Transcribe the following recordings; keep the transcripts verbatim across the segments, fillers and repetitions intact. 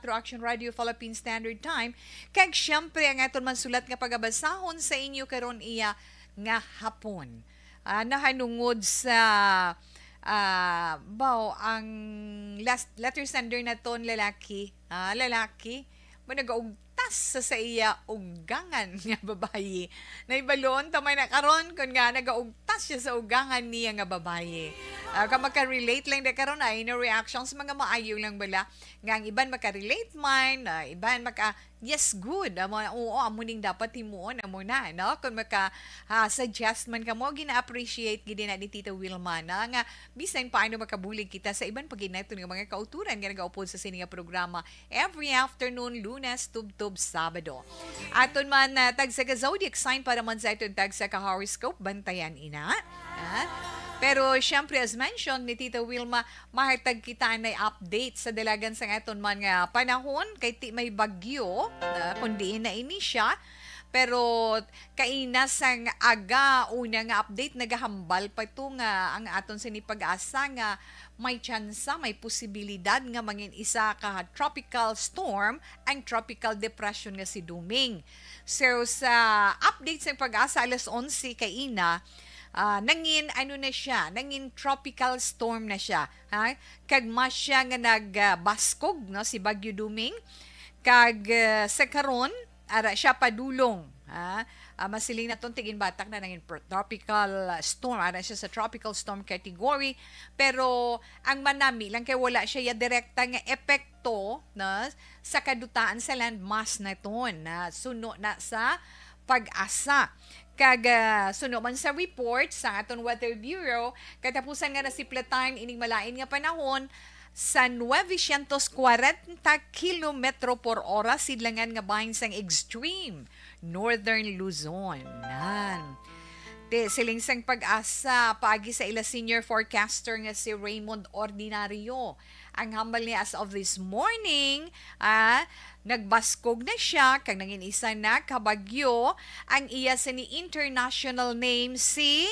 through Action Radio Philippine Standard Time. Kag siyempre, ang aton man sulat nga pagabasahon sa inyo karon iya nga hapon. Ah, nahanungod sa, ah, baw, ang last letter sender naton lalaki. Ah, lalaki. Mo nagaugtas sa, sa iya ugangan nga babayi. Naibalon ta man na karon kun nga nagaugtas siya sa ugangan niya nga babayi. Ah, ka maka-relate lang da karon ay no reactions, mga maayo lang bala nga ang iban maka-relate man, ah, iban maka, "Yes, good. Amo, oo, amo ning dapat himuon, amo na," no? Kung maka, ah, suggest man kamo, gina-appreciate gid na ni Tita Wilma na nga bisan paano makabulig kita sa iban pa gid naton nga mga kauturan nga nagaupod sa sini nga programa every afternoon, Lunes tubtob Sabado. Aton man, ah, tagsa ka zodiac sign para man sa aton tagsa ka horoscope, bantayan ina. Ah? Pero syempre, as mentioned ni Tita Wilma, mahatag kita na update sa dalagan sa aton man nga panahon kay ti may bagyo, ah, kung diin na ini siya. Pero kaina sang aga, una nga update, nagahambal pa to nga ang aton sini pag-asa nga may tsansa, may posibilidad nga mangin isa ka tropical storm ang tropical depression nga si Duming. So, sa update sang pag-asa alas onse kaina, ah, nangin, ano na siya, nangin tropical storm na siya, ha? Kag mas siya nga nagbaskog, no, si Bagyo Duming. Kag, ah, sa karon, ara siya padulong, ha? Ah, masiling naton tigin batak na nangin pro-, tropical, ah, storm, ara siya sa tropical storm category. Pero ang manami lang kay wala siya ya direkta nga epekto, no, sa kadutaan sa landmass naton, na suno na sa pag-asa. Kag, ah, suno man sa report sa aton Weather Bureau, katapusan nga nasiplatay ining malain nga panahon sa novecientos kwarenta kilometro por ora sidlangan nga bahin sang extreme northern Luzon. Nan. Ti, siling sang pag-asa, paagi sa ila senior forecaster nga si Raymond Ordinario. Ang hambal niya, as of this morning, ah, nagbaskog na siya, kag nangin isa na ka bagyo ang iya sini international name, si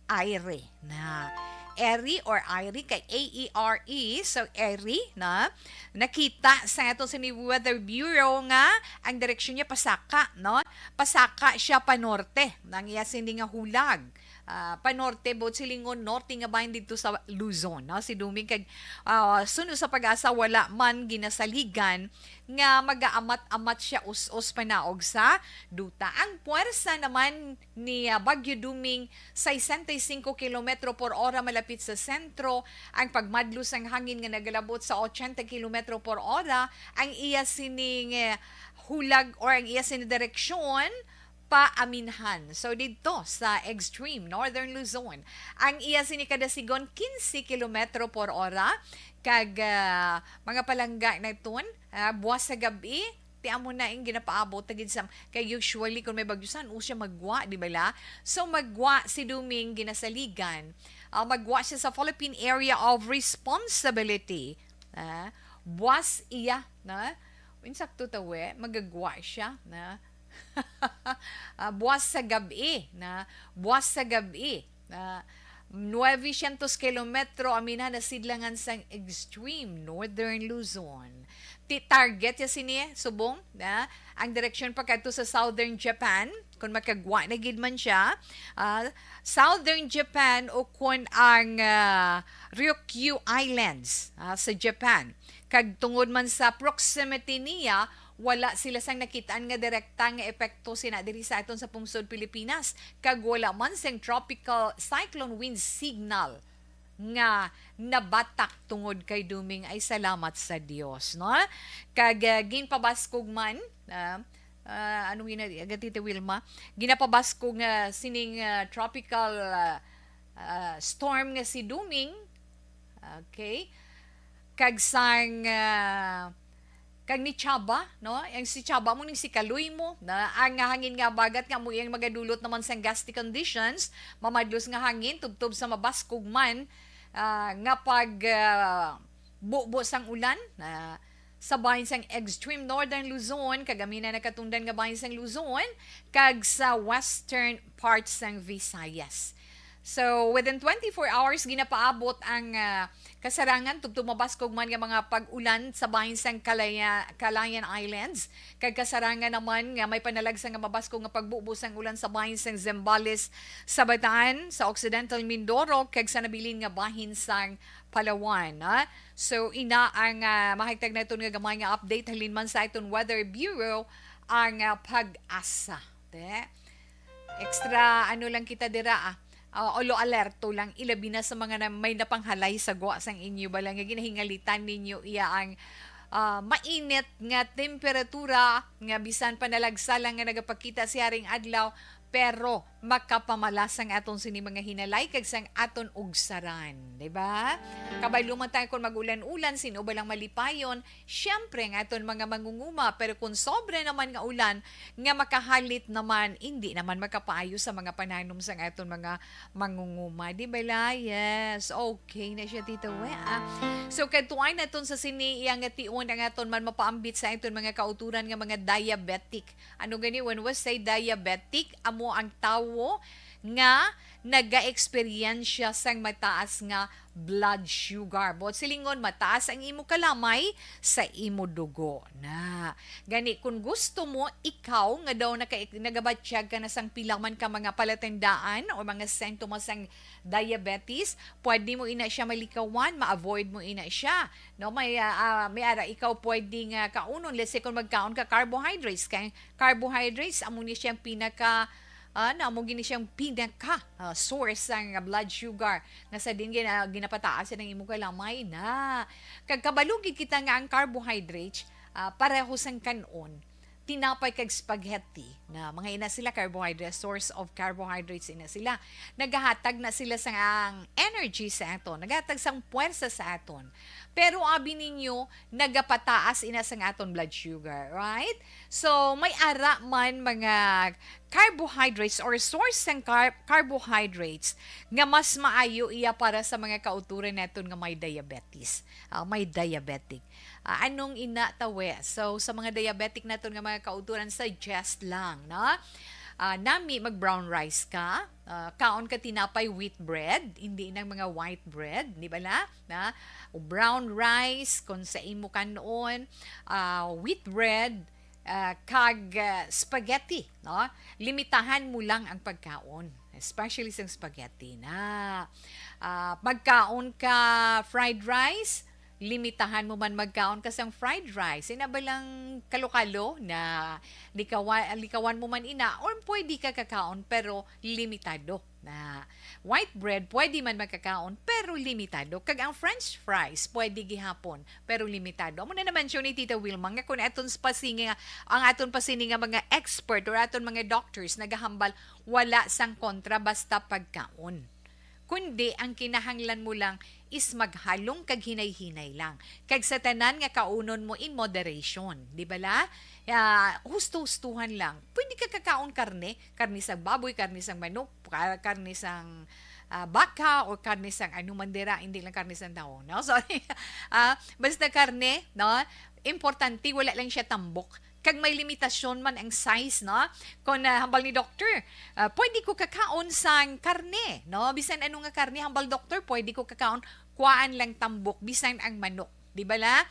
Aire na. Eri or Aire kay A E R E, so Eri na. Nakita sa ato sini Weather Bureau nga ang direksyon niya pasaka, no? Pasaka siya panorte. Ang iya sini nga hulag, ah, panorte, buot silingon, norte nga bahin didto sa Luzon, no? Si Duming kag, ah, suno sa pag-asa, wala man ginasaligan nga magaamat-amat siya us-os panaog sa duta. Ang puwersa naman ni, ah, Bagyo Duming, sesenta y cinco kilometro por ora malapit sa sentro. Ang pagmadlo sang hangin nga nagalabot sa ochenta kilometro por ora, ang iya sining, eh, hulag or ang iya sini direksyon paaminhan. So, didto sa extreme northern Luzon, ang iya sini kadasigon quince kilometro por ora, kag, ah, mga palangga naton, ah, buwas sa gab-i, ti amo na ing ginapaabot ta gid sa, kay usually kung may bagyo, san-o siya maggwa, di ba la? So, maggwa si Duming ginasaligan, ah, maggwa siya sa Philippine Area of Responsibility. Ah, buwas iya, na? Insakto ta, we, magagwa siya, na? Ah, buwas sa gab-i, na? Buwas sa gab-i, na? Novecientos kilometro, aminhan na sidlangan sang extreme northern Luzon. Ti target ya sini, subong, na? Ang direksyon pa kadto sa southern Japan, kung makagwa na gid man siya, ah, southern Japan o kung ang, ah, Ryukyu Islands, ah, sa Japan. Kag tungod man sa proximity niya, wala sila sang nakitaan nga direkta nga epekto sina diri sa aton sa pungsod Pilipinas, kag wala man sing tropical cyclone wind signal nga nabatak tungod kay Duming, ay salamat sa Dios, no? Kag, ah, ginpabaskog man, ah, ah, anong ina-, Tita Wilma, ginapabaskog nga sining, ah, tropical, ah, ah, storm nga si Duming, okay? Kag sang, ah, kag ni Chaba, no? Ang si Chaba mo ning si Kaloy mo, na ang hangin nga bagat nga mo iyang magadulot naman sang gusty conditions, mamadlos nga hangin, tubtob sa mabaskog man, ah, nga pag, ah, bubo sang ulan, ah, sa bahin sang extreme northern Luzon, kag aminan na katungdan nga bahin sang Luzon, kag sa western part sang Visayas. So, within twenty-four hours, ginapaabot ang, ah, kasarangan tubtob mabaskog man nga mga pag-ulan sa bahin sang Kalaya-, Calayan Islands. Kag kasarangan naman nga may panalagsa nga mabaskog nga pagbubo sang ulan sa bahin sang Zambales sa Bataan, sa Occidental Mindoro, kag sa nabilin nga bahin sang Palawan, ah. So, ina ang, ah, mahagtag naton nga gamay nga update halin man sa aton Weather Bureau, ang, ah, PAGASA. Te. Extra, ano lang kita dira, ah. Ah, olo alerto lang, ilabi na sa mga na, may napanghalay sa gwa sang inyo bala nga ginahingalitan ninyo iya ang, ah, mainit nga temperatura nga bisan panalagsa lang nga nagapakita siya ring adlaw, pero makapamalas ang aton sini mga hinalay kag sang aton ugsaran, di ba? Kabalo man tayo kung mag-ulan-ulan, sino ba lang malipayon? Siyempre, ang aton mga mangunguma, pero kung sobra naman nga ulan, nga makahalit naman, hindi naman makapaayo sa mga pananom sang aton mga mangunguma. Di ba la? Yes. Okay na siya, Tita We, ah. So, kadtuan naton sa sini, iya nga tion ang aton man mapaambit sa aton mga kauturan nga mga diabetic. Ano gani, when we say diabetic, amo ang tawo nga nagaeksperyensya sang mataas nga blood sugar. Buot silingon, mataas ang imo kalamay sa imo dugo. Na. Gani, kung gusto mo, ikaw nga daw naka-, nagabatyag ka na sang pila man ka mga palatandaan o mga sintomas sang diabetes, pwede mo ina siya malikawan, ma-avoid mo ina siya. No, may, ah, ah, may ara ikaw pwede nga kaunon. Let's say, kung magkaon ka carbohydrates, kay carbohydrates, amo ni siyang pinaka, ah, na, amo gini siyang pinaka, ah, source sang blood sugar. Nga sa din gina-, ginapataas ang imo kalamay na. Kag kabalo gid kita nga ang carbohydrates, ah, pareho sang kanon, tinapay kag spaghetti na mga ina sila carbohydrates, source of carbohydrates ina sila. Nagahatag na sila sang energy sa aton, nagahatag sang puwersa sa aton. Pero abi ninyo, nagapataas ina sang aton blood sugar, right? So, may ara man mga carbohydrates or source sang car-, carbohydrates nga mas maayo iya para sa mga kauturan naton nga may diabetes. Ah, may diabetic. Ah, anong ina, tawe? So, sa mga diabetic naton nga mga kauturan, suggest lang, no? Ah, nami, mag brown rice ka, ah, kaon ka tinapay, wheat bread, hindi nang mga white bread, di ba la? Na, o brown rice, kung sa imo kanon, ah, wheat bread, ah, kag, ah, spaghetti, no? Limitahan mo lang ang pagkaon, especially sa spaghetti na. Ah, magkaon ka fried rice, limitahan mo man magkaon ka sang fried rice. Ina ba lang kalo-kalo na likawa-, likawan mo man ina, or pwede ka kakaon pero limitado na. White bread, pwede man magkakaon pero limitado. Kag ang french fries, pwede gihapon pero limitado. Amo na naman siya ni Tita Wilma nga kung aton pa sini nga, ang aton pa sini nga mga expert or aton mga doctors nagahambal, wala sang kontra basta pagkaon. Kundi ang kinahanglan mo lang is maghalong kag hinay-hinay lang. Kag sa tanan nga kaunon mo in moderation, di ba la? Ah, husto-hustuhan lang. Pwede ka kakaon karne, karne sang baboy, karne sang manok, ka-, karne sang, ah, baka, or karne sang ano man dira, hindi lang karne sang tawo, no? Sorry. Ah, basta karne, no? Importante, wala lang siya tambok. Kag may limitasyon man ang size, no? Kung, ah, hambal ni doktor, ah, pwede ko kakaon sang karne, no? Bisan ano nga karne, hambal doktor, pwede ko kakaon, kuhaan lang tambok, bisan ang manok. Di ba la?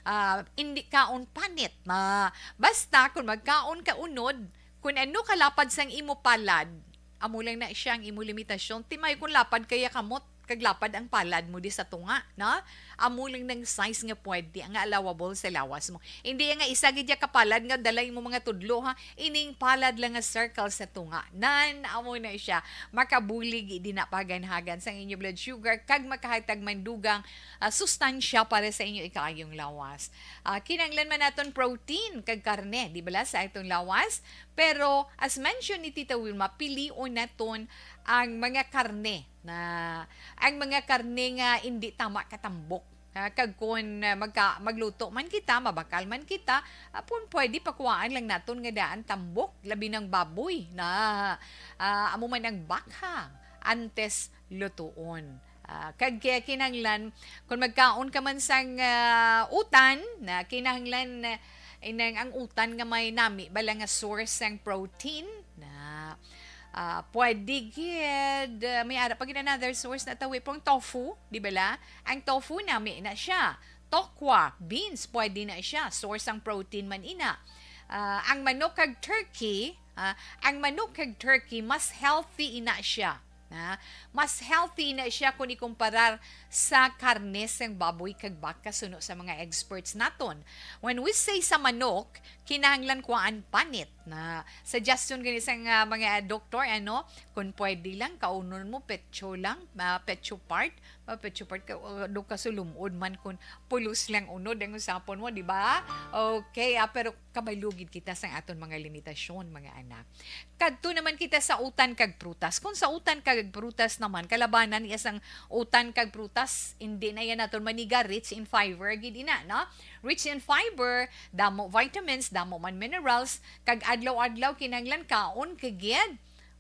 Ah, hindi kaon panit. Ma-, basta kung magkaon ka unod, kung ano kalapad sang imo palad, amo lang na siya ang imo limitasyon. Ti may kung lapad kaya kamot, kag lapad ang palad mo di sa tunga, no? Amo lang nang size nga pwede, nga allowable sa lawas mo. Hindi nga isa gid ya kapalad nga dala imo mga tudlo, ha? Ining palad lang nga circle sa tunga. Nan, amo na siya. Makabulig di na paganhagan sang inyo blood sugar, kag makahatag man dugang, ah, sustansya para sa inyo ikaayong lawas. Ah, kinahanglan man naton protein kag karne, di bala, sa atong lawas? Pero, as mentioned ni Tita Wilma, pilion naton ang mga karne na, ang mga karne nga indi tama katambok. Ah, kag kun, ah, magka-, magluto man kita, mabakal man kita, ah, pun-, pwede pakuhaan lang naton nga daan tambok, labi nang baboy na, ah, amo man ang bakhang antes lutuon. Ah, kag kaya kinahanglan, kung magkaon ka man sang, ah, utan, na kinahanglan, ah, inang ang utan nga may nami bala nga source sang protein na, Ah, pwede gid, ah, may ara pa gid another source na tawi pong tofu, di ba la? Ang tofu nami na siya. Tokwa, beans, pwede na siya. Source ang protein man ina. Ah, ang manok kag turkey, ah, ang manok kag turkey, mas healthy ina siya. Na, mas healthy na siya kung ikumparar sa karne sang baboy kag baka, suno sa mga experts naton. When we say sa manok, kinahanglan kuhaan panit. Na suggestion gani sang, ah, mga doktor, ano, kung pwede lang, kaunon mo petso lang, ah, petso part, ah, petso part, ka, uh, do ka sulumod man kung pulos lang unod ang usapon mo, di ba? Okay, ah, pero kabalugid kita sa aton mga limitasyon, mga anak. Kadto naman kita sa utan kag prutas. Kung sa utan kag prutas naman, kalabanan iya sang utan kag prutas, hindi na yan naton maniga, rich in fiber gid ina, no? Rich in fiber, damo vitamins, damo man minerals, kag adlaw-adlaw kinahanglan kaon ka gid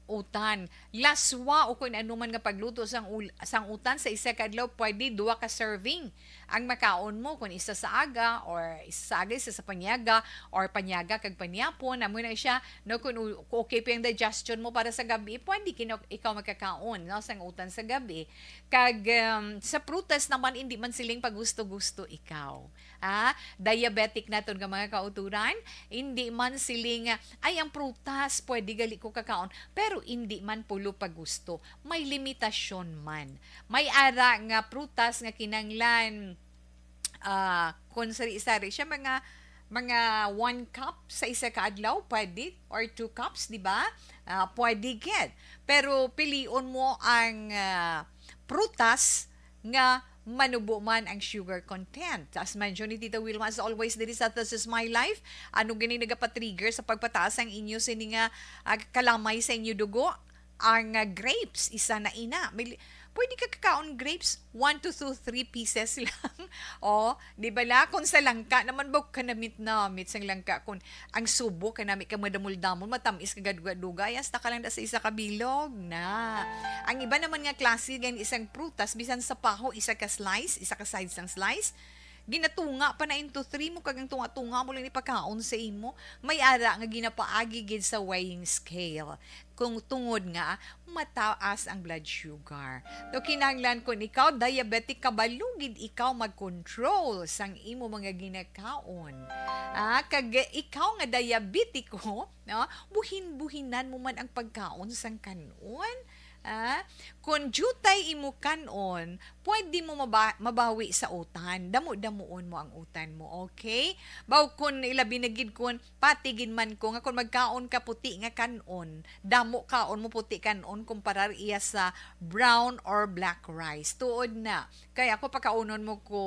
utan. Laswa o kung ano man nga pagluto sang ul-, sang utan sa isa ka adlaw, pwede duha ka serving ang makaon mo, kung isa sa aga or isa sa aga, isa sa panyaga, or panyaga kag panyapon, amo na siya, no, kung u-, kung okay pa yung digestion mo para sa gabi, pwede kina-, ikaw magkakaon, no, sang utan sa gabi. Kag, um, sa prutas naman, hindi man siling pagusto-gusto ikaw. Ah, diabetic naton nga mga kauturan, hindi man siling, ay, ang prutas, pwede gali ko kakaon, pero hindi man pulo pagusto. May limitasyon man. May ara nga prutas nga kinanglan, ah, kung sari-sari siya, mga, mga one cup sa isa ka adlaw, pwede, or two cups, di ba? Ah, pwede gid. Pero pilion mo ang, ah, prutas nga manubo man ang sugar content. As mentioned ni Tita Wilma, as always, diri sa This Is My Life, ano gini nagapatrigger sa pagpataas ang inyo sini nga, ah, kalamay sa inyo dugo? Ang, ah, grapes, isa na ina. May li-, pwede ka kakaon grapes, one to two, three pieces lang. O, di ba la? Kung sa langka naman, bug ka namit-namit sang langka. Kung ang subo ka nami ka madamol-damol, matamis ka gadugay-dugay, hasta ka lang da sa isa ka bilog na. Ang iba naman nga klase, gani isang prutas, bisan sa paho, isa ka slice, isa ka side sang slice, ginatunga pa na into three mo, kag ang tunga-tunga mo lang ipakaon sa imo. May ara nga ginapaagi gid sa weighing scale kung tungod nga mataas ang blood sugar. So, kinahanglan kung ikaw diabetic, kabalo gid ikaw mag-control sang imo mga ginakaon. Ah, kag ikaw nga diabetiko, no, buhin-buhinan mo man ang pagkaon sang kan-on. Ah, kung jutay imo kan-on, pwede mo maba-, mabawi sa utan. Damo-damuon mo ang utan mo, okay? Baw kun ilabi na gid kun pati gid man ko nga kung magkaon ka puti nga kan-on, damo kaon mo puti kan-on kumparar iya sa brown or black rice. Tuod na. Kay ako, pakaunon mo ko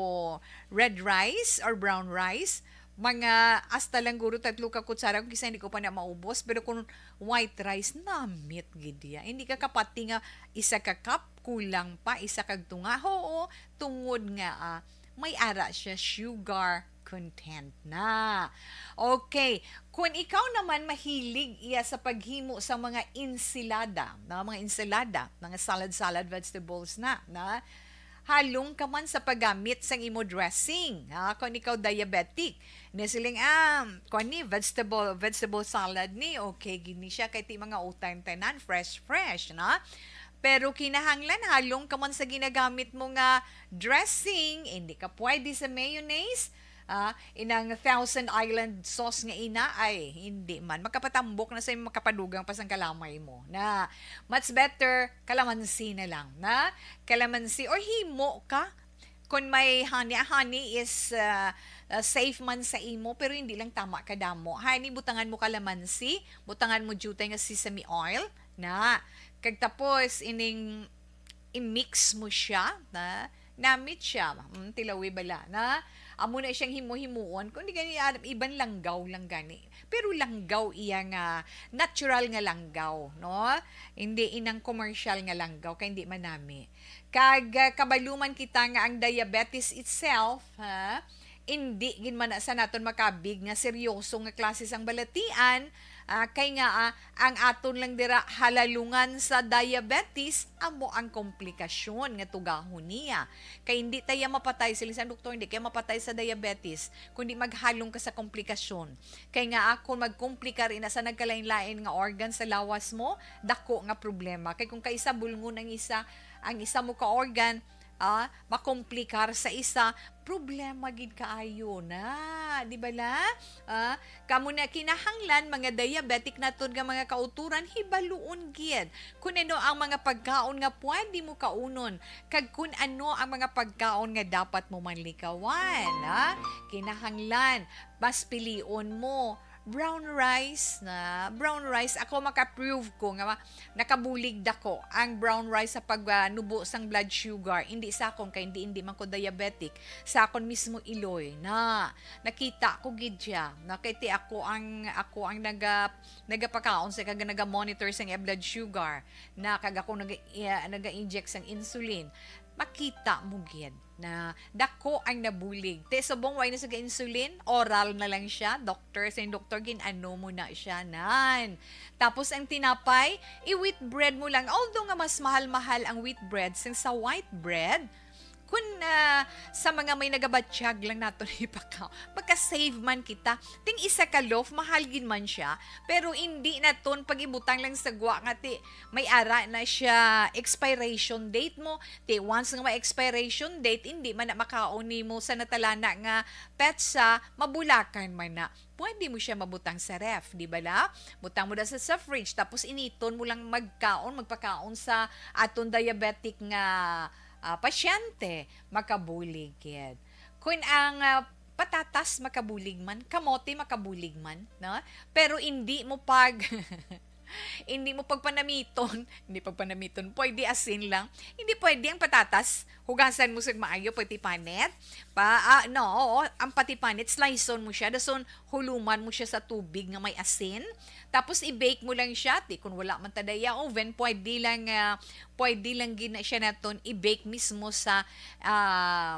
red rice or brown rice, mga hasta lang guro tatlo ka kutsara kung kisa hindi ko pa na maubos. Pero kung white rice, namit gid iya. Hindi ka kapati nga isa ka cup, kulang pa, isa kag tunga. Oo, tungod nga, ah, may ara siya sugar content na. Okay, kung ikaw naman mahilig iya sa paghimo sa mga ensilada, na mga ensalada, mga salad-salad vegetables na, na halong ka man sa paggamit sang imo dressing, ha? Kung ikaw diabetic, na siling, ah, kung ni vegetable, vegetable salad ni, okay gid ni siya, kay ti mga utan tanan, fresh, fresh, na? Pero kinahanglan halong ka man sa ginagamit mo nga dressing, hindi ka pwede sa mayonnaise, ah, inang Thousand Island sauce nga ina, ay, hindi man. Makapatambok na sa imo, makapadugang pa sang kalamay mo. Na, much better, kalamansi na lang, na? Kalamansi, or himo ka. Kung may honey, ah, honey is, ah, ah, safe man sa imo, pero hindi lang tama kadamo. Honey, butangan mo kalamansi, butangan mo jutay nga sesame oil, na. Kag tapos, ining i-mix mo siya, na, namit siya, mm, tilawi bala, na, amo na siyang himo-himuon, kung di gani, ah, iban langgaw lang gani. Pero langgaw iya nga, natural nga langgaw, no? Hindi inang commercial nga langgaw, kay hindi manami. Kag, ah, kabalo man kita nga ang diabetes itself, ha, indi gid man na sa naton makabig nga seryoso nga klase sang balatian, ah, kay nga, ah, ang aton lang dira halalungan sa diabetes amo ang komplikasyon nga tugahon niya. Kay hindi ta iya mapatay, siling sang doktor, hindi kaya mapatay sa diabetes, kundi maghalong ka sa komplikasyon. Kay nga, ah, kung magkomplikar ina sa nagkalain-lain nga organ sa lawas mo, dako nga problema. Kay kung kaisa bulngon ang isa, ang isa mo ka organ, ah, makomplikar sa isa, problema gid kaayo na. Di ba la? Ah, kamo na kinahanglan, mga diabetic naton nga mga kauturan, hibaluon gid kung ano ang mga pagkaon nga pwede mo kaunon, kag kung ano ang mga pagkaon nga dapat mo manlikawan, ha? Kinahanglan, mas pilion mo brown rice na, brown rice. Ako maka-prove ko nga ma-, nakabulig dako ang brown rice sa pag, ah, nubo sang blood sugar. Hindi sa akon, kay hindi, hindi man ko diabetic. Sa akon mismo iloy na nakita ko gid siya. Na kay ti ako ang, ako ang naga-, nagapakaon sa kag naga-monitor sa iya blood sugar. Na kag ako naga-, iya, naga-inject sang insulin. Makita mo gid na dako ang nabulig. Te, subong way na sa insulin, oral na lang siya. Doktor, sa doktor, gin-ano mo na siya, nan. Tapos ang tinapay, i-wheat bread mo lang. Although nga mas mahal-mahal ang wheat bread sang sa white bread, kun, ah, sa mga may nagabatyag lang naton ipakaw, maka-save man kita. Ting isa ka loaf, mahal gid man siya, pero hindi naton pag-ibutang lang sa gwa nga ti may ara na siya expiration date mo. Ti once nga may expiration date, hindi man na makaon nimo sa natalana nga petsa, mabulakan man na. Pwede mo siya mabutang sa ref, di ba la? Butang mo na sa, sa fridge, tapos initon mo lang magkaon, magpakaon sa aton diabetic nga, ah, pasyente, makabulig gid. Kun ang, ah, patatas makabulig man, kamote makabulig man, no? Pero hindi mo pag, hindi mo pagpanamiton, hindi pagpanamiton, pwede asin lang. Hindi pwede ang patatas, hugasan mo sa maayo, pati panit. Pa, ah, no, oo, ang pati panit, sliceon mo siya, dason huluman mo siya sa tubig nga may asin. Tapos i-bake mo lang siya, ti kun wala man ta daya oven, pwede lang, ah, pwede lang gina siya naton i-bake mismo sa, ah,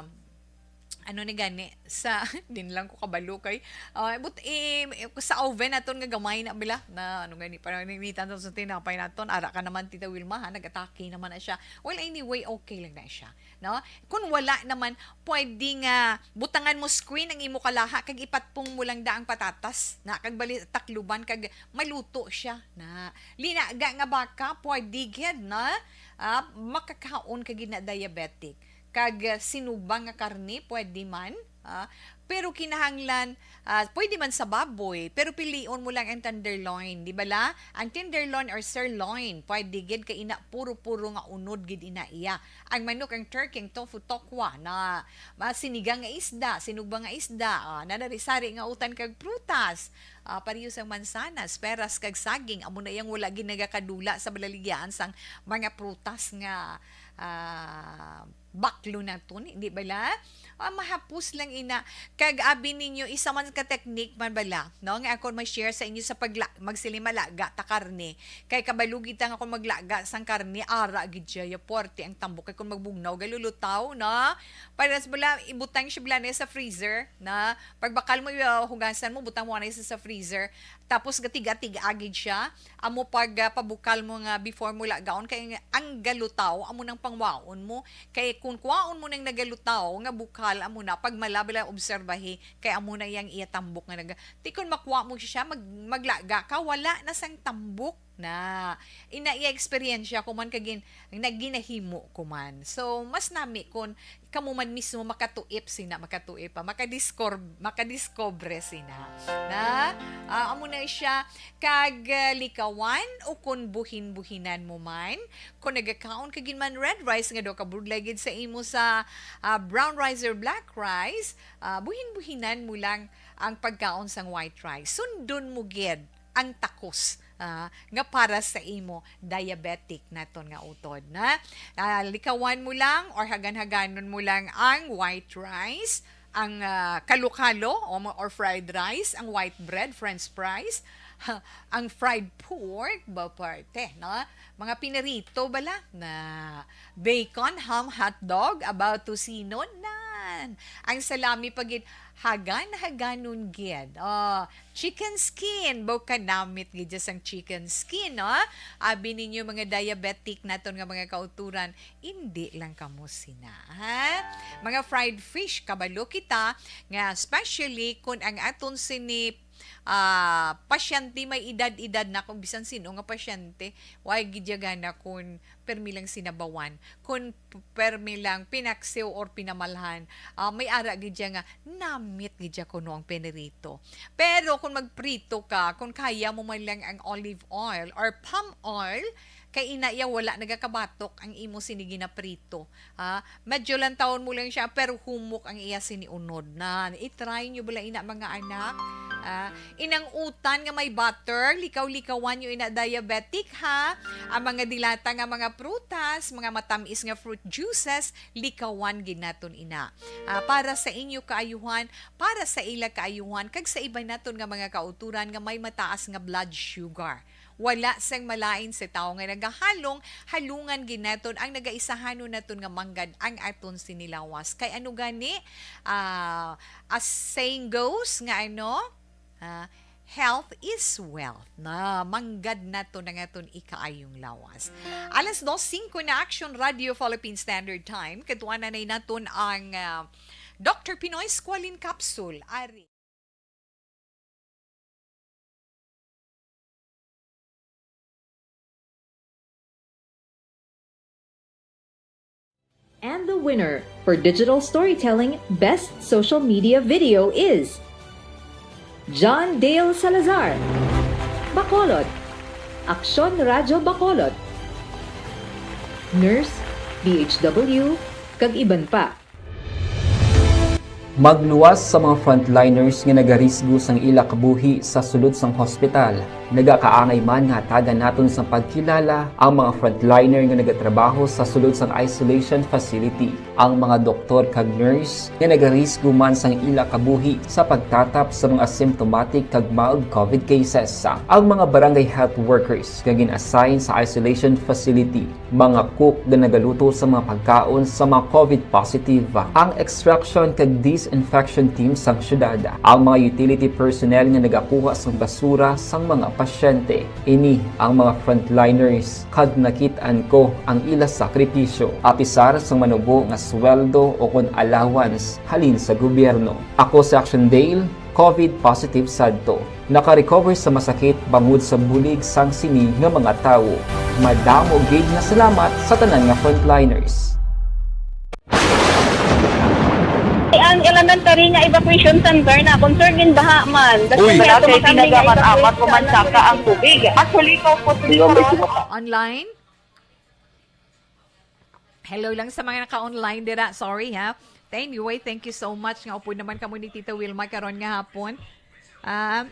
ano ni gani, sa, din lang ko kabalo kay, ah, but, eh, sa oven naton nga gamay na bila, na ano gani, parang ninitan sa tinapay naton, ara ka naman, Tita Wilma, ha, nag-atake naman na siya. Well, anyway, okay lang na siya, no? Kung wala naman, pwede nga butangan mo screen ang imo kalaha kag ipatpong mo lang da ang patatas na kag bali takluban kag maluto siya na. Linaga nga baka, pwede gid na, ah, makakaon ka gid na diabetic. Kag, ah, sinubang nga karne, pwede man. Ah, pero kinahanglan, ah, pwede man sa baboy, pero pilion mo lang ang tenderloin, di ba la? Ang tenderloin or sirloin, pwede gid kay ina puro-puro nga unod gid ina iya. Ang manok, ang turkey, ang tofu, tokwa, na, ah, sinigang nga isda, sinugba nga isda, ah, na dari-sari nga utan kag prutas, ah, pareho sang mansanas, peras kag saging, amo na yang wala gid nagakadula sa balaligyan sang mga prutas nga, ah, baklo naton, di ba la? Ah, mahapos lang ina. Kag abi ninyo, isa man ka technique man bala, no? Nga akon ma-share sa inyo sa pagla-, magsiling malaga ta karne. Kay kabalo gid ta nga kung maglaga sang karne, ara gid siya, ya puwerte ang tambok. Kay kung magbugnaw, galulutaw, no? Parehas bala, ibutang siya bala na sa freezer, na pagbakal mo, ah, hugasan mo, butang mo na sa, sa freezer. Tapos gatig-atig agid siya. Amo pag, ah, pabukal mo nga before mo lagaon, kay ang, ang galutaw, amo nang pangwaon mo. Kay kung kwaon mo nang nagalutaw nga bukal, amo na, pag malabla, obserbahi, kay amo na yang iya tambok nga naga-, ti kon makwa mo siya, mag-, maglaga ka, wala na sang tambok na. Ina iya eksperyensya ko man kagin-, nagginahimo ko man. So, mas nami kon kamo man mismo makatuip sina, makatuip pa, makadiskor-, makadiskobre sina. Na, ah, amo na siya. Kag, ah, likawan o kon buhin-buhinan mo man, kon nagakaon ka gid man red rice nga daw kabudlay gid sa imo sa, ah, brown rice or black rice, ah, buhin-buhinan mo lang ang pagkaon sang white rice. Sundon mo gid ang takos, ah, nga para sa imo diabetic naton nga utod, na. Ah, likawan mo lang or hagan-haganon mo lang ang white rice, ang, ah, kalo-kalo o mo-, or fried rice, ang white bread, french fries, ang fried pork, ba parte, no? Mga pinirito bala na bacon, ham, hot dog, about to sinon na. Ang salami pa gid, hagan-haganon gid. Oh, chicken skin. Baw kanamit gid dyan sang chicken skin, no? Abi ninyo, mga diabetic naton nga mga kauturan, indi lang kamo sina, ha? Mga fried fish, kabalo kita nga especially kung ang aton sini, ah, pasyente may edad-edad na, kung bisan sino nga pasyente, way gid ya gana kung permi lang sinabawan, kung p-, permi lang pinaksiw or pinamalhan, ah, may ara gid ya nga namit gid ya kuno ang pinirito. Pero kung magprito ka, kung kaya mo man lang ang olive oil or palm oil, kay ina iya wala nagakabatok ang imo sini ginaprito. Ah, medyo lantawon mo lang siya, pero humok ang iya sini unod. Na, i-try nyo bala ina, mga anak. Ah, inang utan nga may butter, likaw-likawan nyo ina, diabetic, ha. Ang mga dilata nga mga prutas, mga matamis nga fruit juices, likawan gid naton ina. Ah, para sa inyo kaayuhan, para sa ila kaayuhan, kag sa iban naton nga mga kauturan nga may mataas nga blood sugar. Wala sang malain sa tawo nga nagahalong, halungan gid naton ang nagaisahanon naton nga manggad ang aton sinilawas. Kay ano gani, ah, as saying goes nga ano, ah, health is wealth. Na manggad naton ang aton ikaayong lawas. Alas dos singko na, Action Radio Philippine Standard Time. Katuanan na naton ang, ah, Doctor Pinoy Squalene Capsule. Ari. And the winner for digital storytelling best social media video is John Dale Salazar, Bacolod, Aksyon Radyo Bacolod, Nurse, D H W, kag iban pa. Magluwas sa mga frontliners nga nagarisgo sang ila kabuhi sa sulod sang hospital. Nagakaangay man nga hatagan naton sang pagkilala ang mga frontliner nga nagatrabaho sa sulod sang isolation facility, ang mga doktor kag nurse nga nagarisgo man sang ila kabuhi sa pagtatap sa mga symptomatic kag mild covid cases, ang mga barangay health workers nga gin-assign sa isolation facility, mga cook nga nagaluto sa mga pagkaon sa mga covid positive, ang extraction kag disinfection team sang syudad, ang mga utility personnel nga nagakuha sang basura sang mga pasyente. Ini ang mga frontliners kag nakit-an ko ang ila sakripisyo, apisar sang manubo nga sweldo o kon allowance halin sa gobyerno. Ako si Action Dale, covid positive sadto. Naka-recover sa masakit bangod sa bulig sang sini nga mga tawo. Madamo gid nga salamat sa tanan nga frontliners. Ang elementary nga evacuation center na concern in baha man. Uy! Wala kay ginagamit-amat o mansaka ang tubig. Actually, ko po. Online? Hello lang sa mga naka-online dira. Sorry, ha. Anyway, thank you so much nga upod naman kamo ni Tita Wilma karon nga hapon. Ah,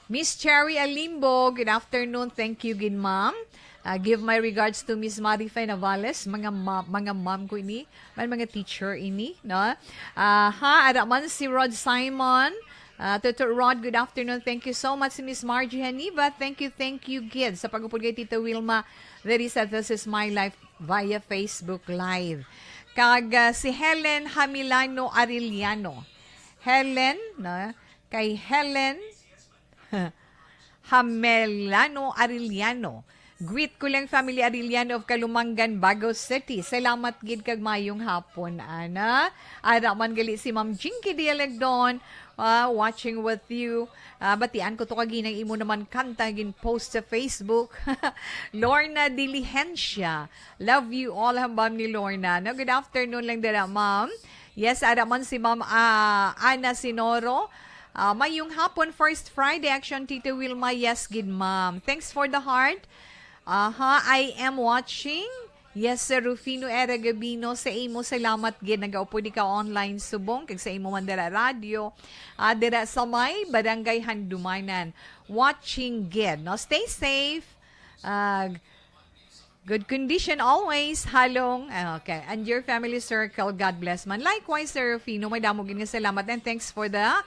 Miss Cherry Alimbo, good afternoon. Thank you gid, ma'am. Ah, give my regards to Miss Marify Navales, mga ma-, mga ma'am ko ini, man mga teacher ini, no? Ah, ha, ara man si Rod Simon. Ah, Tuto Rod, good afternoon. Thank you so much, si Miss Margie Haniba. Thank you, thank you gid sa pag-upod kay Tita Wilma. There is a This Is My Life via Facebook Live. Kag, ah, si Helen Hamilano Arellano. Helen, no? Kay Helen Hamilano Arellano. Greet ko lang family Arellano of Kalumangan, Bago City. Salamat gid kag mayong hapon, ana. Ara man gali si Ma'am Jinky Dialegdon, ah, watching with you. Ah, batian ko to kag ginang imo naman kanta gin-post sa Facebook. Lorna Diligencia. Love you all, hambal ni Lorna. No, good afternoon lang dira, ma'am. Yes, ara man si Ma'am, ah, Ana Sinoro. Ah, mayong hapon, first Friday action, Tito Wilma. Yes, gid, ma'am. Thanks for the heart. Aha, I am watching. Yes, Sir Rufino Era Gabino, sa imo salamat gid, nagaupod ikaw online subong kag sa imo man dira radyo. Ah, dira sa may Barangay Handumanan. Watching gid, no? Stay safe. Ah, good condition always, Halong. Ah, okay. And your family circle, God bless man. Likewise, Sir Rufino, may damo gid nga salamat and thanks for the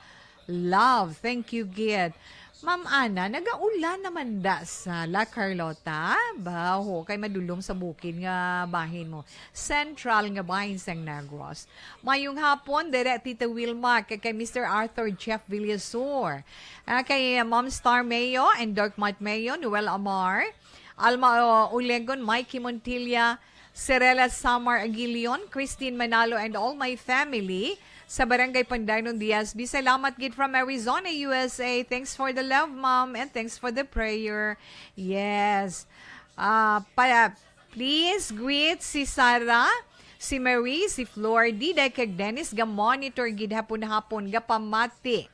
love. Thank you gid. Ma'am Ana, nagaulan naman da sa La Carlota? Baho, kay madulom sa bukid nga bahin mo. Central nga bahin sang Negros. Mayong hapon, dire Tita Wilma, kay, kay Mister Arthur Jeff Villasur. Ah, kay Ma'am Star Mayo and Doc Mike Mayo, Noel Amar, Alma, uh, Ulegon, Mikey Montilla, Serela Samar Aguilion, Christine Manalo, and all my family sa Barangay Pandanon, D S B. Salamat gid from Arizona, U S A. Thanks for the love, Mom, and thanks for the prayer. Yes. Ah, pa, please greet si Sarah, si Marie, si Flor, Diday, kag Dennis. Ga-monitor gid hapon-hapon, gapamati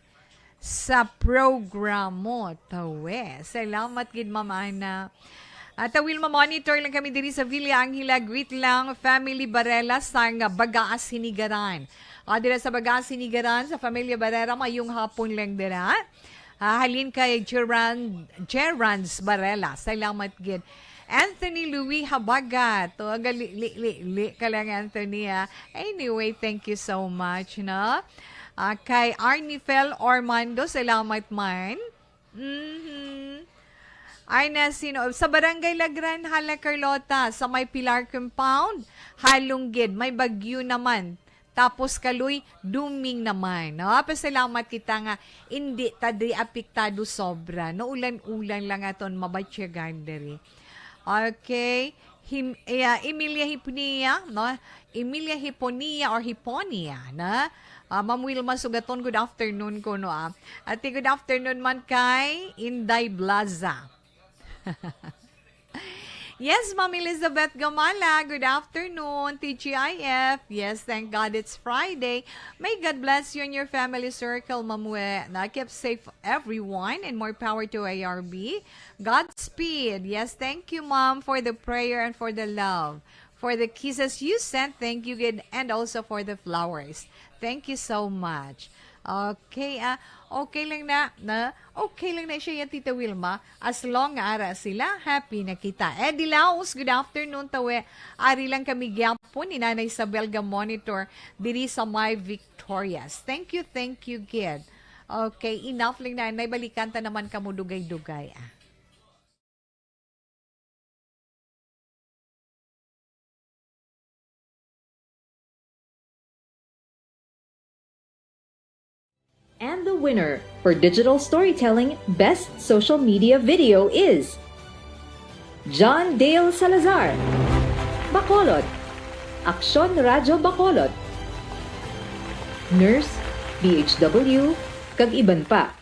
sa programo, tawe. Salamat gid, Ma'am Ana. At, ah, Wilma, monitor lang kami diri sa Villa Angela. Greet lang, family Barela sang Bagaas, Hinigaran. Ah, dira sa Bagaas, Hinigaran, sa Familia Barrera, mayong hapon lang dira. Ah, halin kay Geran-, Gerans Barela. Salamat gid. Anthony Louis Habagat. O, gali-, li-, li-, li ka lang, Anthony, ah. Anyway, thank you so much, no? Ah, kay Arnifel Ormando, salamat man. Mhm. Ay, na sino? Sa Barangay Lagran, hala, Carlota, sa may Pilar Compound, halong gid, may bagyo naman. Tapos kaloy, duming naman. No? Pasalamat kita nga hindi ta di apektado sobra. No, ulan-ulan lang aton mabatyagan diri. Okay. Him-, eh, ah, Emilia Hiponia, no? Emilia Hiponia or Hiponia, na? Ah, Ma'am Wilma Sugaton, good afternoon ko, no, ah. Ate, good afternoon man kay Inday Blaza. Yes, Ma'am Elizabeth Gamala, good afternoon, T G I F. Yes, thank God it's Friday. May God bless you and your family circle, Ma'am We. Na, keep safe everyone and more power to A R B. Godspeed. Yes, thank you, Ma'am, for the prayer and for the love. For the kisses you sent, thank you gid, and also for the flowers. Thank you so much. Okay, ah, okay lang na, na, okay lang na siya yan, Tita Wilma. As long nga ara sila, happy na kita. Eddie Laos, good afternoon, tawe. Ari lang kami gyapon ni Nanay Isabel ga monitor diri sa My Victorious. Thank you, thank you, gid. Okay, enough lang na. Naibalikan ta naman kamo dugay-dugay, ah. And the winner for digital storytelling best social media video is John Dale Salazar, Bacolod, Aksyon Radyo Bacolod, Nurse, D H W, kag iban pa.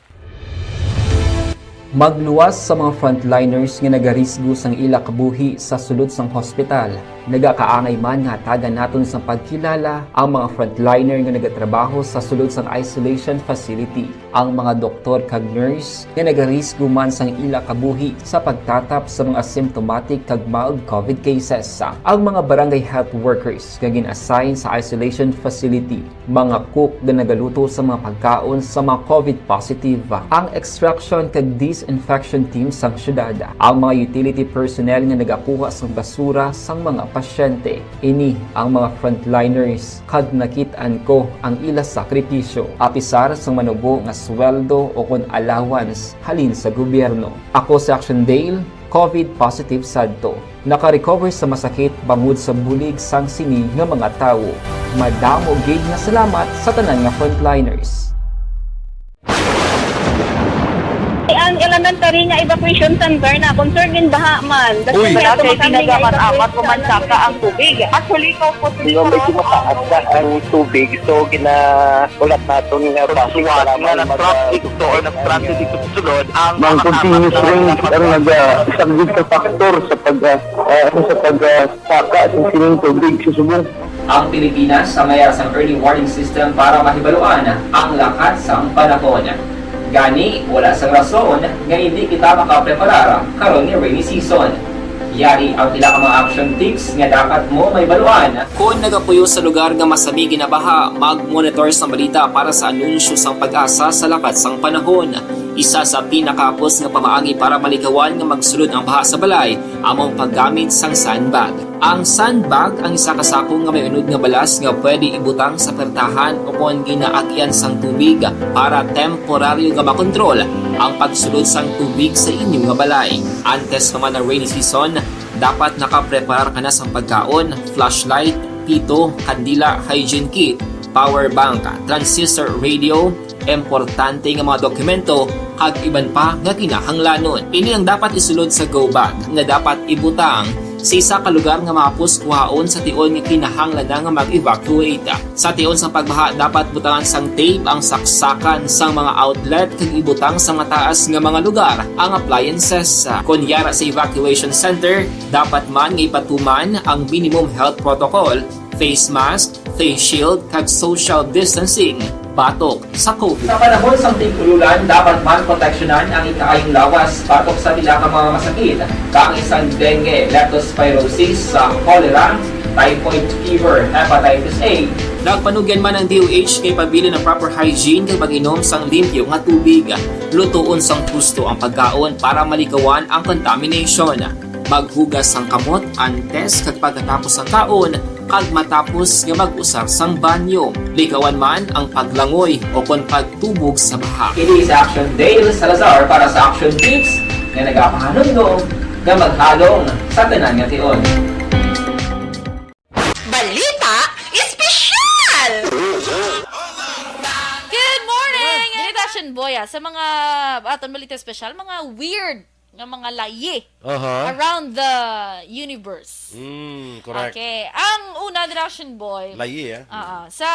Magluwas sa mga frontliners nga nagarisgo sang ila kabuhi sa sulod sang hospital. Nagakaangay man nga hatagan naton sang pagkilala ang mga frontliner nga nagatrabaho sa sulod sang isolation facility, ang mga doktor kag nurse nga nagarisgo man sang ila kabuhi sa pagtatap sa mga symptomatic kag mild COVID cases, ang mga barangay health workers nga gin-assign sa isolation facility, mga cook nga nagaluto sa mga pagkaon sa mga COVID positive, ang extraction kag disinfection team sang syudad, ang mga utility personnel nga nagakuha sang basura sang mga pasyente. Ini ang mga frontliners, kag nakit-an ko ang ila sakripisyo, apisar sang manubo nga sweldo o kon allowance halin sa gobyerno. Ako si Action Dale, COVID positive sadto. Naka-recover sa masakit bangod sa bulig sang sini nga mga tawo. Madamo gid nga salamat sa tanan nga frontliners. Ang elementary nga evacuation center na, concern gid baha man. Uy, wala kay tinaga man amat ko man saka ang tubig. Actually, ko po medyo mataas na ang tubig, so gina-, ulat naton nga basi nga nag-traffic to or nag-transit dito sa sulod ang mga continuous rains ang nag-, ah, isang big factor sa pag, ah, ah, sa pag, ah, saka sa sining tubig sa subong. Ang Pilipinas ang may ara sang early warning system para mahibaluan ang lakat sang panahon. Gani, wala sang rason nga hindi kita makapreparar karon nga rainy season. Yari ang pila ka mga action tips nga dapat mo mahibaluan. Kon nagapuyo sa lugar nga masami ginabaha, mag-monitor sang balita para sa anunsyo sang PAGASA sa lakat sang panahon. Isa sa pinakahapos nga pamaagi para malikawan nga magsulod ang baha sa balay amo ang paggamit sang sandbag. Ang sandbag ang isa ka sako nga may unod nga balas nga pwede ibutang sa pertahan ukon ginaagian sang tubig para temporaryo nga makontrol ang pagsulod sang tubig sa inyo nga balay. Antes pa man ang rainy season, dapat nakapreparar ka na sang pagkaon, flashlight, pito, kandila, hygiene kit, power bank, transistor radio, importante nga mga dokumento, kag iban pa nga kinahanglanon. Ini ang dapat isulod sa go bag nga dapat ibutang sa isa ka lugar nga mahapos kuhaon sa tion nga kinahanglan na nga mag-evacuate. Sa tion sang pagbaha, dapat butangan sang tape ang saksakan sang mga outlet kag ibutang sa mataas nga mga lugar ang appliances. Kon yara sa evacuation center, dapat man nga ipatuman ang minimum health protocol, face mask, face shield, kag social distancing batok sa COVID. Sa panahon sang tig-ululan, dapat man proteksyonan ang ikaayong lawas batok sa pila ka mga masakit, kaangay sang dengue, leptospirosis, sa cholera, typhoid fever, hepatitis A. Nagpanugyan man ang D O H kay pabilin ang proper hygiene kag pag-inom sang limpyo nga tubig. Lutoon sang husto ang pagkaon para malikawan ang contamination. Maghugas sang kamot antes kag pagkatapos sang kaon kag matapos nga mag-usar sang banyo. Likawan man ang paglangoy o kon pagtubog sa baha. Kini sa Action Dale Salazar para sa Action Tips nga nagapahanumdom nga maghalong sa tanan nga tion. Balita Espesyal! Good morning! Balita Action Boy, ah, sa mga aton balita espesyal, mga weird nga mga layi Aha. around the universe. Mm, correct. Okay. Ang una, Action Boy, Layi, eh. ah, sa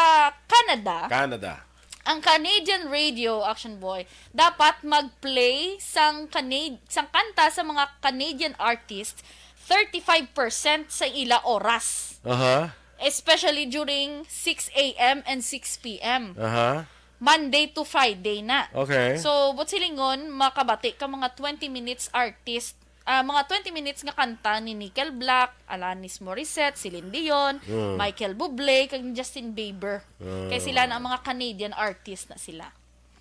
Canada, Canada. ang Canadian radio, Action Boy, dapat mag-play sang Canad-, sang kanta sa mga Canadian artist thirty-five percent sa ila oras. Aha. Especially during six a m and six p m. Aha. Monday to Friday na. Okay. So, buot silingon, makabati ka mga twenty minutes artist, ah, mga twenty minutes nga kanta ni Nickelback, Alanis Morissette, Celine Dion, Mm. Michael Bublé, kag ni Justin Bieber. Ah. Kay sila na ang mga Canadian artist na sila.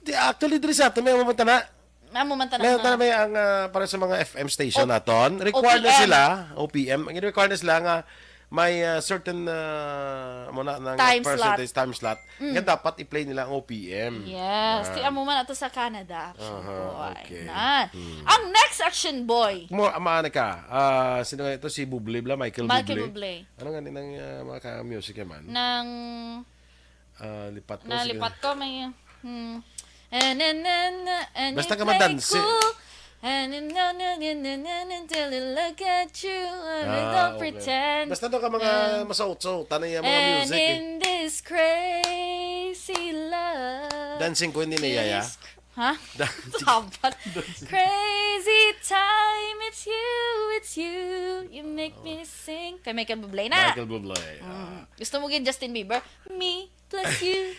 Di, actually, diri sa aton, may mamanta na. Amo man tanan May, na. tanan may ang, ah, para sa mga F M station O-, naton. Required na O P M. sila, O P M. Ang required na sila nga may, ah, certain, ah, mo na, ng Time slot. percentage time slot Mm. nga dapat i-play nila ang O P M. Yes. Yan. Ti amo man ato sa Canada, Action Aha, Boy. okay. Nan. Hmm. Ang next, Action Boy. Mo, ama na ka. Ah, sino nga ito? Si Bublé bla, Michael Michael Bublé. Bublé. Ano nga ni nang, ah, mga ka-music yan man? Nang Ah, lipat ko, sige. Nalipat ko, may, hmm. And, and, and, and Basta it ka may madansi. cool. And, and, and, and, and, and, and until I look at you, and I Ah, don't okay. pretend. Basta daw ka mga And, masaot-saot, ano yung mga and music, eh. in this crazy love, Dancing queen din, eh, Yaya. this cr-, ha? Dancing. Sabat. Crazy time, it's you, it's you. You make me sing. Kay Michael Bublé na. Michael Bublé, ah. Mm. Gusto mo gid Justin Bieber? Me plus you.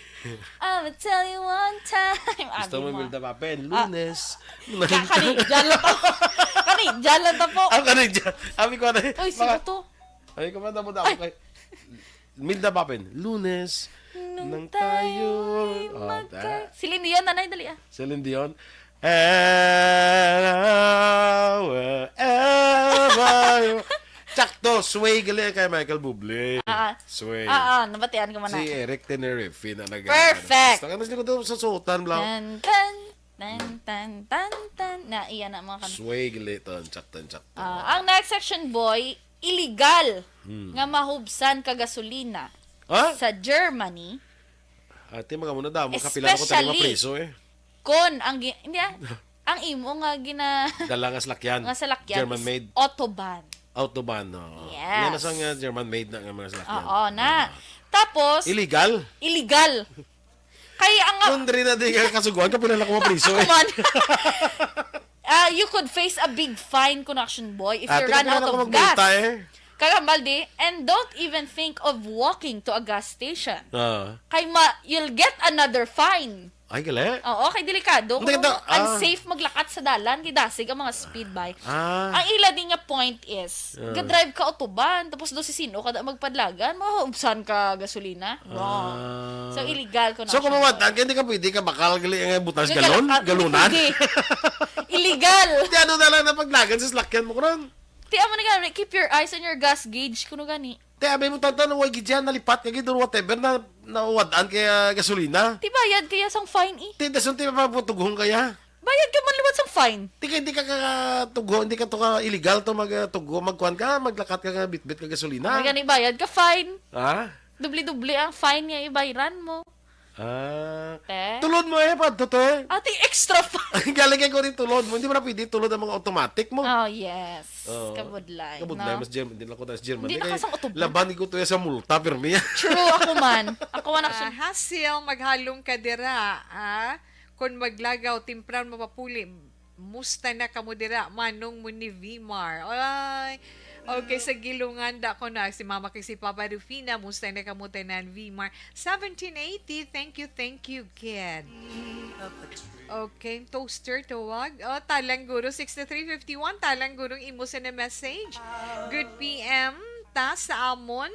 I'ma tell you one time. Gusto Abi mo mo. Milda Papel? Ah. Lunes. Ka-, kani, dyan lang to. Kani, dyan lang to po. Ang kani dyan. Abi ko na. Uy, sino Mga to? Ay, kumanta mo daw. Ay. Kay Milda Papel. Lunes. Nang Nang tayo'y tayo'y Oh, magka-, ta- Celine Dion, nanay, dali, ah. Celine Dion. And wherever you Sakto, sway gali kay Michael Bublé. Ah, ah. Sway. Ah, ah, nabatian ko man Si na. Eric Tenerife na nag- Perfect. Basta ka na sila ko sa sultan, bro. Tan, tan, tan, tan, tan, tan. Na, iya na, mga kan- Sway gali to, sakto, sakto. Ah, ang next, Action Boy, illegal Hmm. nga mahubsan ka gasolina Ha? sa Germany. Ate, mga muna daw, makapila na ko tayo Especially mapriso eh. Kon ang gi-, hindi, ah, ang imo nga gina-, Dala nga salakyan. nga salakyan German is made. Autobahn. Autobahn, oo. Yes. Yan na sa nga German made na nga mga salakyan. Oo, na. Ah. Tapos, Illegal? illegal. Kay ang Kung diri na di ka kasuguan, kapila na ko mapriso eh. Kuman. Ah, you could face a big fine, Connection Boy, if you Ate, run kapila out na ko of magmulta gas. eh. Kagambal di, and don't even think of walking to a gas station. Ah. Kay ma-, you'll get another fine. Ay, gali? Oo, kay delikado. Hindi, kuno ito, ah. Unsafe maglakat sa dalan, kay dasig ang mga speed bike. Ah. Ang ila ni nga point is, Ah. ga-drive ka utuban, tapos do si sino ka da magpadlagan, maubsan ka gasolina. Wrong. Ah. So, illegal ko na So, siya. Kung mawad-an ka, hindi ka pwede ka bakal gali nga butas Nga galon? galak-, Galunan? hindi. Illegal. Di ano na lang na paglagan sa salakyan mo, kuno? Ti, amo na gani, keep your eyes on your gas gauge, kuno gani. Te, abi mo, tanta, na way gid yan, nalipat ka gid, or whatever, na, nawad-an kaya gasolina. Ti, bayad kaya sang fine, eh. Te, dason, te, mapapatughong kaya. Bayad ka man liwat sang fine. Te, kay di ka, ka, tugho, hindi ka to ka illegal to mag, uh, tugho, magkuhan ka, maglakat ka, ka bitbit ka gasolina. May gani bayad ka fine. Ha? Doble-doble ang fine nga ibayran mo. Ah. Te? Tulod mo eh, padto to eh. Ati, extra fine. Galing kay ko rin tulod mo. Hindi mo na pwede tulod ang mga automatic mo. Oh, yes. Oo. Kabudlay, Kabudlay, no? Mas German. Hindi lang ko tayo sa German. Hindi Hindi na kay kasang utob. Laban ko to sa multa, pirmi. True, ako man. Ako man Ah, actually. Hasil, maghalong ka dira, ah. Kung maglagaw, timpran mapapuli. Musta na kamo dira, manong mo ni Vimar? Ay, okay, sa Gilungan, da ko na. Si Mama kay si Papa Rufina, musta na kamo tanan, Vimar? Seventeen eighty, thank you, thank you, kid. Okay, toaster, tawag. Oh, talang guro, sixty-three fifty-one, talang gurong imo sa na message. Good P M, ta sa amon.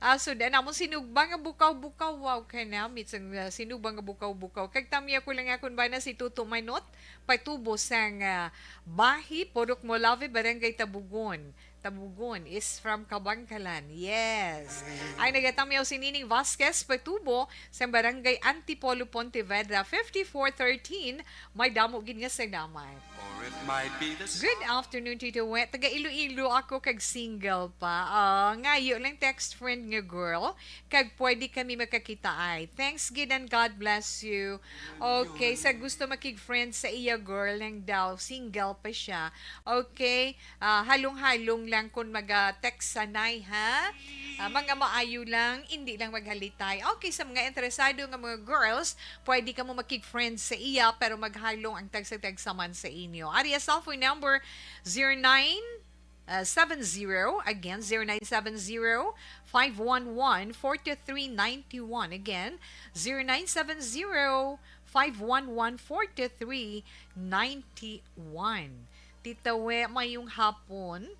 Ah, so, dan amon sinugba nga bukaw-bukaw. Wow, kanamit sang, ah, sinugba nga bukaw-bukaw. Kag tamya ko lang akon bana si Tuto Manot, patubo sang, ah, Bahi, Purok Molave, Barangay Tabugon. Tabugon is from Kabangkalan. Yes. Ay, nagatamyaw si Nining Vasquez, patubo sa Barangay Antipolo, Pontevedra, fifty-four thirteen. May damo gid nga salamat. Or it might be the Good afternoon, Tito Wet. Taga Iloilo ako kag single pa. Ah, ngayo lang text friend nga girl. Kag pwede kami magkakita ay. Thanks gid and God bless you. Okay, sa gusto makig-friend sa iya girl lang daw, single pa siya. Okay, ah, halong-halong lang kung maga-text sanay, ha? Ah, mga maayo lang, hindi lang maghalitay. Okay, sa mga interesado nga mga girls, pwede ka mo makig-friend sa iya, pero maghalong ang tagsa-tagsa man sa inyo. Ari ang cellphone number, zero nine, uh, seven zero, again, zero nine seven zero, five one one, four two three nine one. Again, zero nine seven zero, five one one, four two three nine one. Tita We, mayong hapon.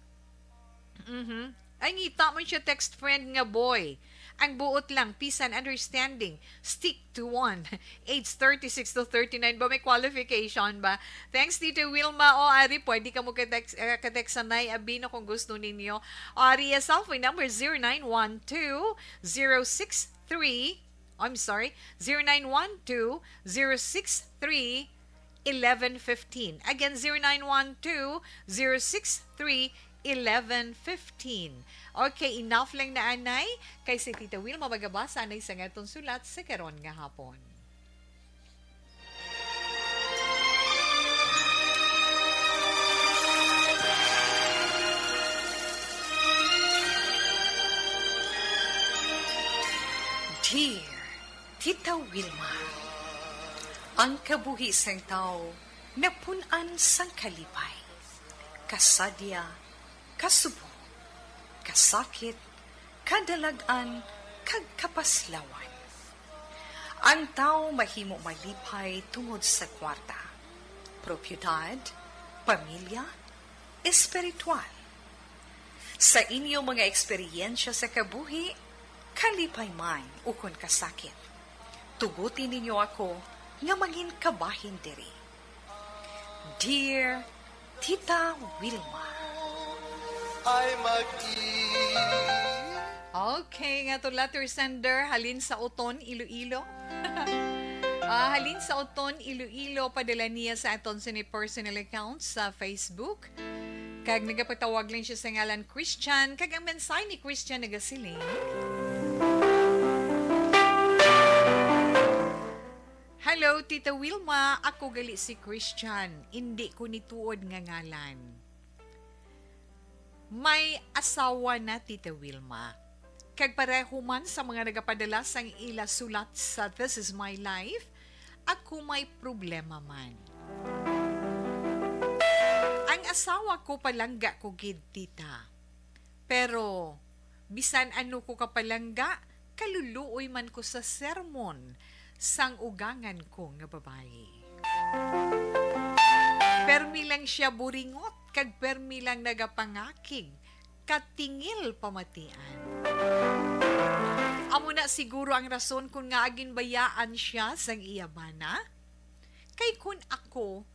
Mhm. Ay, ngita man siya text friend nga boy. Ang buot lang, peace and understanding. Stick to one. Age thirty-six to thirty-nine ba? May qualification ba? Thanks, Tita Wilma. O, ari, pwede ka mo ka-text, eh, ka-text sa Nay Abino kung gusto ninyo. O, ari, ang cellphone number, zero nine one two, zero six three, I'm sorry, zero nine one two, zero six three, eleven fifteen. Again, zero nine one two, zero six three, eleven fifteen. Okay, enough lang na anay. Kay si Tita Wilma magabasa anay sa aton sulat sa karon nga hapon. Dear Tita Wilma, ang kabuhi sang tawo napun-an sang kalipay, kasadya, kasubo, kasakit, kadalag-an, kag kapaslawan. Ang tawo mahimo malipay tungod sa kwarta, propiedad, pamilya, espiritual. Sa inyo mga eksperyensya sa kabuhi, kalipay man ukon kasakit, tuguti ninyo ako nga mangin kabahin diri. Dear Tita Wilma. Ay mag-i- Okay, nga to letter sender, halin sa Oton, Iloilo. Ah, halin sa Oton, Iloilo, padala niya sa aton sini personal account sa Facebook. Kag nagapatawag lang siya sa ngalan Christian, kag ang mensahe ni Christian nagasiling, "Hello, Tita Wilma. Ako gali si Christian. Indi ko nituod nga ngalan. May asawa na, Tita Wilma. Kag pareho man sa mga nagapadala sang ila sulat sa This Is My Life, ako may problema man. Ang asawa ko palangga ko gid, tita. Pero bisan ano ko kapalangga, kaluluoy man ko sa sermon sang ugangan ko nga babayi. Permi lang sia buringot kag permi lang nagapangakig, katingil pamatian. Amo na siguro ang rason kon ngaa ginbayaan sia sang iya bana, kay kon ako,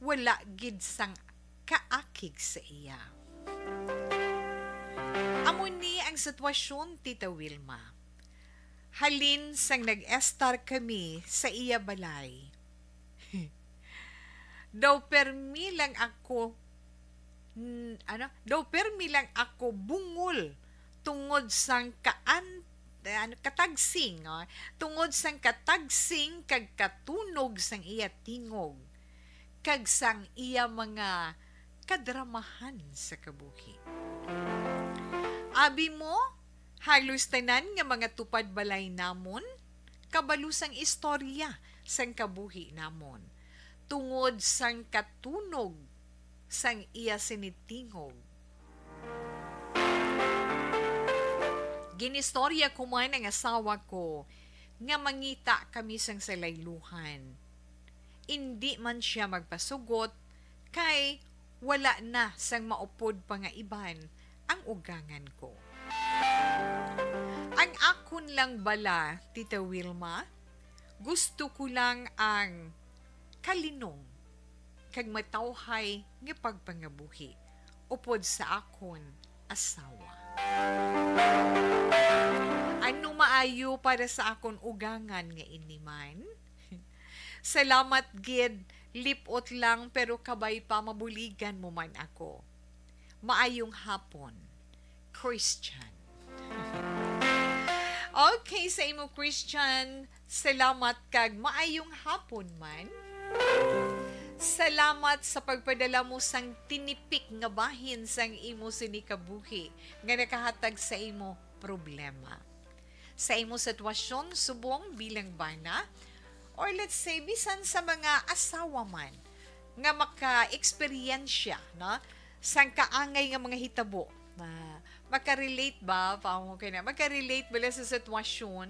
wala gid sang kaakig sa iya. Amo ni ang sitwasyon, Tita Wilma. Halin sang nag-estar kami sa iya balay, daw permi lang ako, n-, ano, daw permi lang ako bungol tungod sang kaan-, ano, katagsing, oh, tungod sang katagsing kag katunog sang iya tingog kag sang iya mga kadramahan sa kabuhi. Abi mo, halos tanan nga mga tupad balay namon kabalo sang istorya sang kabuhi namon tungod sang katunog sang iya sinitingog. Ginistorya ko man ang asawa ko nga mangita kami sang salayluhan. Indi man sia magpasugot kay wala na sang maupod pa nga iban ang ugangan ko. Ang akon lang bala, Tita Wilma, gusto ko lang ang kalinong kag matawhay nga pagpangabuhi upod sa akon asawa. Ano maayo para sa akon ugangan nga ini man? Salamat gid, lip-ot lang pero kabay pa mabuligan mo man ako. Maayong hapon, Christian. Okay, sa imo, Christian, salamat kag maayong hapon man. Salamat sa pagpadala mo sang tinipik nga bahin sang imo sini kabuhi nga nakahatag sa imo problema. Sa imo sitwasyon subong bilang bana, or let's say, bisan sa mga asawa man nga maka-eksperyensya, no, sang kaangay nga mga hitabo, na maka-relate ba, pa mo kay na, maka-relate bala sa sitwasyon,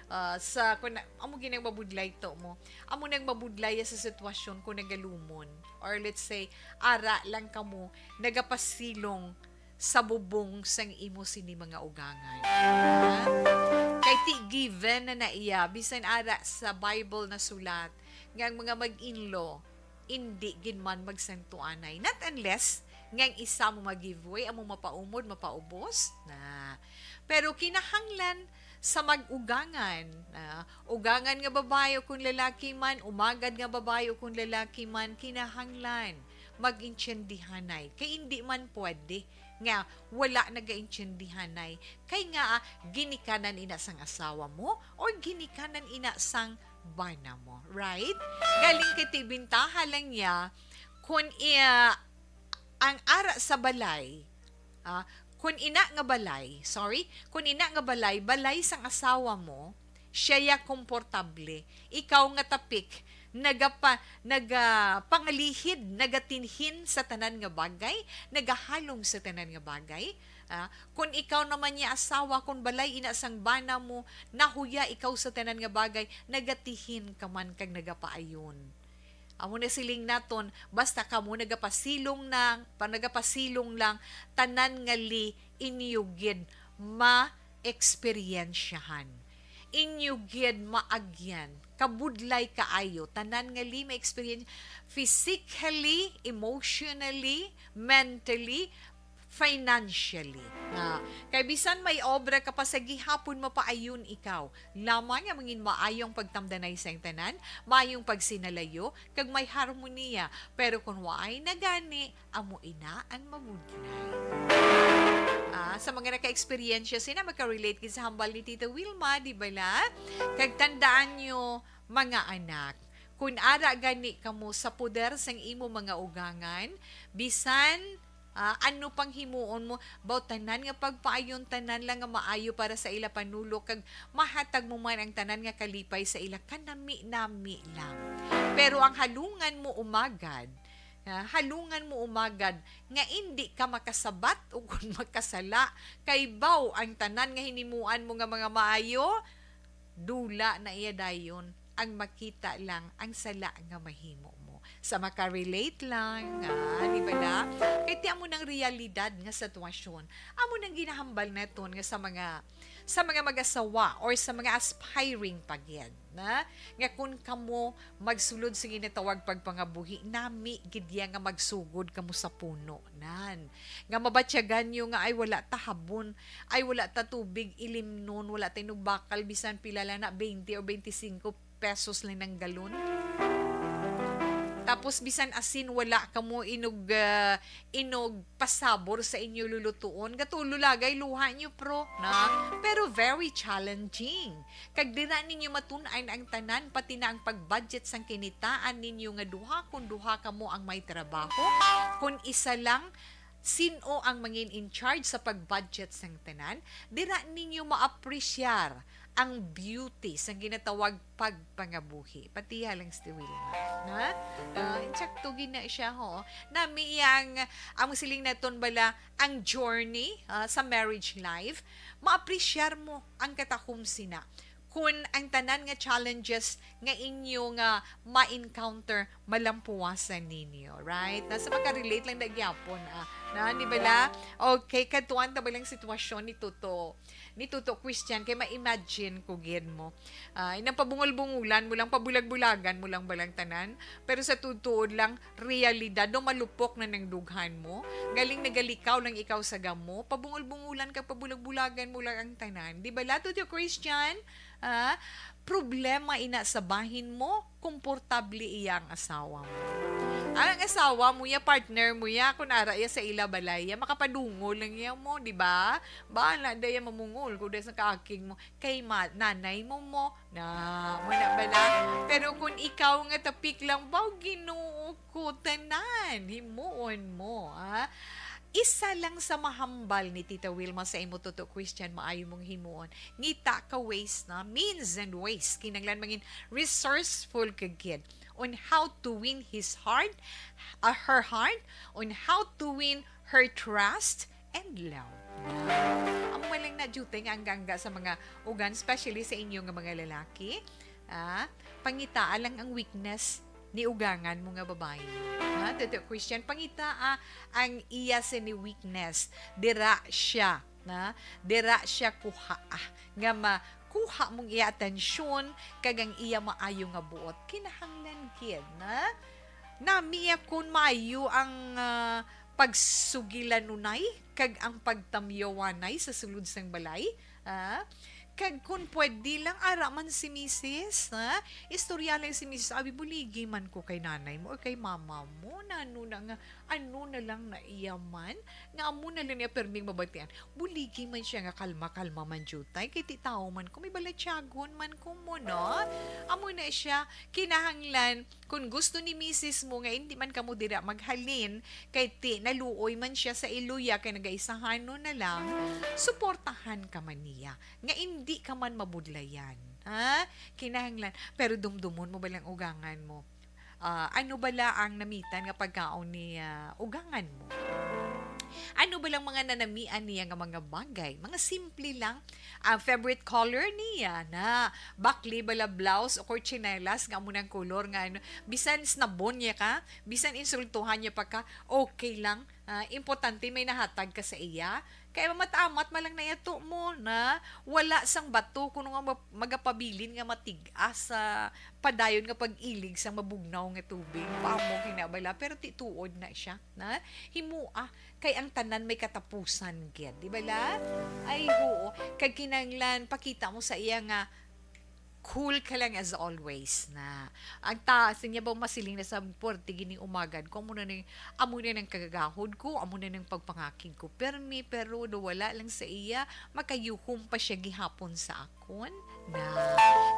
ah, sa, kun, amo ginang mabudlay to mo, amo nang mabudlay sa sitwasyon kung nagalumon, or let's say, ara lang kamo nagapasilong sa bubong sang imo sini mga ugangan. Ha? Kay ti given na na iya, bisan ara sa Bible nasulat nga ang mga mag-inlaw indi gid man magsantuanay. Not unless nga ang isa mo mag-give way, amo mapaumod, mapaubos na. Pero kinahanglan sa mag-ugangan, ah, ugangan nga babayi o kung lalaki man, umagad nga babayi o kung lalaki man, kinahanglan mag-intindihanay. Kay indi man pwede nga wala nagaintindihanay. Kay nga, ah, ginikanan ina sang asawa mo or ginikanan ina sang bana mo, right? Galing kay ti bintaha lang niya kung iya, ang ara sa balay, ah, kung ina nga balay, sorry, kung ina nga balay, balay sang asawa mo, siya ya komportable. Ikaw nga tapik, nagapa-, nagapangalihid, nagatinhin sa tanan nga bagay, nagahalong sa tanan nga bagay. Ah, kung ikaw naman ya asawa, kung balay ina sang bana mo, nahuya ikaw sa tanan nga bagay, nagatihin ka man kag nagapaayon. Amo na siling naton, basta kamo nagapasilong na, pa nagapasilong lang, tanan nga li inyo gid ma-eksperyensyahan. Inyo gid maagyan. Kabudlay kaayo. Tanan nga li ma-experience physically, emotionally, mentally, financially. Nga, kay bisan may obra ka pa, sa gihapon mapaayon ikaw. Lamang nga mangin maayong pagtamdanay sa tanan, maayong pagsinalayo, kag may harmonia. Pero kung waay na gani, amo ina ang mabudlay. Ah, sa mga naka-eksperyensya sina, maka-relate gid sa hambal ni Tita Wilma, di bala? Kag tandaan nyo, mga anak, kun ara gani kamo sa poder sang imo mga ugangan, bisan, ah, ano pang himuon mo, baw tanan nga pagpaayon, tanan lang nga maayo para sa ila panulok, kag mahatag mo man ang tanan nga kalipay sa ila kanami-nami lang. Pero ang halungan mo umagad, ah, halungan mo umagad nga indi ka makasabat o kon makasala, kay baw ang tanan nga hinimuan mo nga mga maayo, dula na iya dayon. ang makita lang ang sala nga mahimo mo. Sa makarelate lang, ah, di ba na? Kay ti amo nang realidad nga sitwasyon. Amo nang ginahambal naton nga sa mga, sa mga mag-asawa or sa mga aspiring pa gid, na nga kun kamo magsulod sa ginatawag pagpangabuhi, nami gid iya nga magsugod kamo sa puno nan, nga mabatyagan nyo nga ay wala ta habon, ay wala ta tubig ilimnon, wala ta inugbakal, bisan pila lang na, twenty or twenty-five pesos lang ng galon. Tapos bisan asin wala kamo inog, ah, inog pasabor sa inyo lulutuon. Gatulo lagay luha nyo, pro, na? Pero very challenging. Kag dira ninyo matun-an ang tanan, pati na ang pag-budget sang kinitaan ninyo nga duha, kung duha kamo ang may trabaho, kung isa lang, sin-o ang mangin in charge sa pag-budget sang tanan? Dira ninyo maapresyar ang beauty sang ginatawag pagpangabuhi. Patiha lang si Wilma. Ha? Ah, insakto gid na siya, ho. Nami yang, ang siling naton bala, ang journey, ah, sa marriage life, maapresyar mo ang katahom sina. Kun ang tanan nga challenges nga inyo nga ma-encounter, malampuwasan ninyo, right? Nasa makarelate lang na gyapon, ah. Na, di ba la? Okay, kadtuan ta ba lang sitwasyon ni Toto, ni Toto Christian, kay ma-imagine ko gid mo. Ah, inang pabungol-bungulan mo lang, pabulag-bulagan mo lang ba lang tanan? Pero sa tuod-tuod lang, realidad, no, malupok na nang dughan mo. Galing nagalikaw lang ikaw sa gamo, pabungol-bungulan kag pabulag-bulagan mo lang ang tanan. Di ba la, Toto Christian? Ah, problema ina sa bahin mo, komportable iya ang asawa mo. Ang asawa mo ya, partner mo ya, kung ara ya sa ila balay ya, makapadungol lang ya mo, di ba? Bahala da ya mamungol, kung da sa kaakig mo, kay ma-, nanay mo mo, na, mo na bala. Pero kung ikaw nga tapik lang, baw, Ginoo ko, tanan, himuon mo, ah. Isa lang sa mahambal ni Tita Wilma sa imo, Toto Christian, maayo mong himuon. Ngita ka ways na, means and ways. Kinahanglan mangin resourceful ka gid on how to win his heart, ah, her heart, on how to win her trust and love. Amo man lang na, diutay nga angga-angga sa mga ugan, especially sa inyo nga mga lalaki. Ah, pangitaa lang ang weakness ni ugangan mo nga babayi. Ha, Toto Christian, pangitaa ang iya sini weakness. Dira siya, na, dira siya kuhaa, nga makuha mong iya atensyon, kag ang iya maayo nga buot. Kinahanglan gid, na, nami iya kun maayo ang, ah, pagsugilanunay kag ang pagtamyawanay sa sulod sang balay, ah, kag kun pwede lang, ara man si misis, ha? Istorya lang si misis, "Abi, buligi man ko kay nanay mo or kay mama mo, nano na nga, ano na lang na iya man, nga amo na lang niya perming mabatian." Buligi man siya nga kalma-kalma man diutay, kay ti tawo man ko, may balatyagon man ko mo, no? Amo na siya, kinahanglan, kun gusto ni misis mo nga hindi man kamo dira maghalin, kay ti naluoy man siya sa iloya, kay nagaisahanon na lang, suportahan ka man niya. Nga indi ka man mabudlayan. Ha? Kinahanglan. Pero dumdumon mo ba lang ugangan mo? Ah, ano bala ang namitan nga pagkaon ni, ah, ugangan mo? Ano ba lang mga nanamian niya nga mga bagay? Mga simple lang. Ang favorite color niya na bakli bala blouse o tsinelas nga amo nang color nga ano, bisan snobon niya ka, bisan insultuhan niya pa ka, okay lang. Ah, importante may nahatag ka sa iya. Kay amat-amat man lang na iya to mo na wala sang bato kuno nga ma-, magapabilin nga matig-as sa padayon nga pag-ilig sang mabugnaw nga tubig. Pamo kinabala, pero ti tuod na siya, na himoa kay ang tanan may katapusan gid, di ba la? Ay, oo. Kag kinahanglan pakita mo sa iya nga cool ka lang as always na. Ang ta-, sa niya ba masiling na sa puwerte gining umagad ko, amo na ning, amo na nang kagagahod ko, amo na nang pagpangakig ko. Permi, pero do wala lang sa iya, makayuhom pa siya gihapon sa akon na.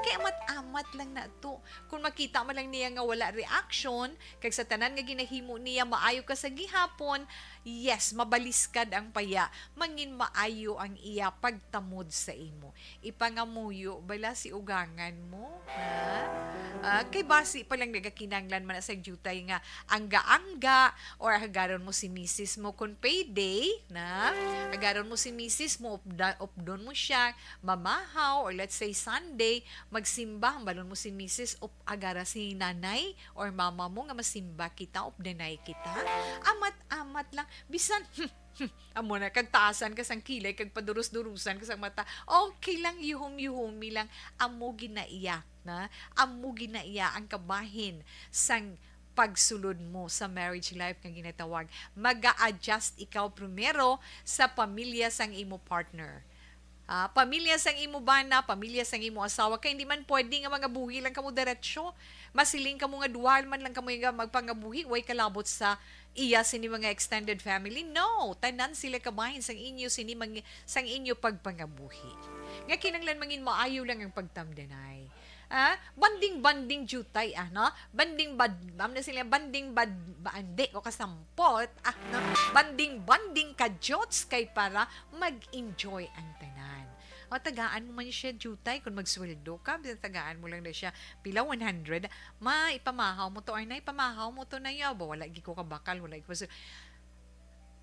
Kay amat-amat lang na to. Kung makita man lang niya nga wala reaction, kag sa tanan nga ginahimo niya, maayo ka sa gihapon, yes, mabaliskad ang paya, mangin maayo ang iya pagtamod sa imo. Ipangamuyo bala si ugangan mo, ha? Ah, kay basi pa lang nagakinahanglan man na sa diutay nga angga-angga, or hagaron mo si misis mo kon payday, na? Hagaron mo si misis mo, upda-, updon mo siya, mamahaw, or let's say Sunday, magsimba, hambalon mo si misis, "Up, agara si nanay or mama mo nga masimba kita, up, danay kita." Amat-amat lang, bisan, amo na, kag taasan ka sang kilay, kag padurus-durusan ka sang mata. Okay lang, yuhum-yuhumi lang. Amo gina iya, na? Amo gina iya ang kabahin sang pagsulod mo sa marriage life nga ginatawag. Mag-a-adjust ikaw primero sa pamilya sang imo partner. Ah, pamilya sang imo bana, pamilya sang imo asawa, kay hindi man pwede nga mangabuhi lang kamo diretsyo. Masiling kamo nga duha man lang kamo nga magpangabuhi, way kalabot sa iya sini mga extended family. No, tanan sila kabahin sang inyo sini mang-, sang inyo pagpangabuhi. Nga kinahanglan mangin maayo lang ang pagtamdanay. Ah, banding-banding jutay, ah, no? Banding bad, ano na sila, banding bad, ba, hindi ko kasampot, ah, no? Banding-banding ka jots kay para mag-enjoy ang tanan. O, tagaan mo man siya jutay kung magsweldo ka, bisan tagaan mo lang na siya pila, one hundred, ma, ipamahaw mo to, ay na, ipamahaw mo to na yaw, ba, wala gi ko kabakal, wala gi ko,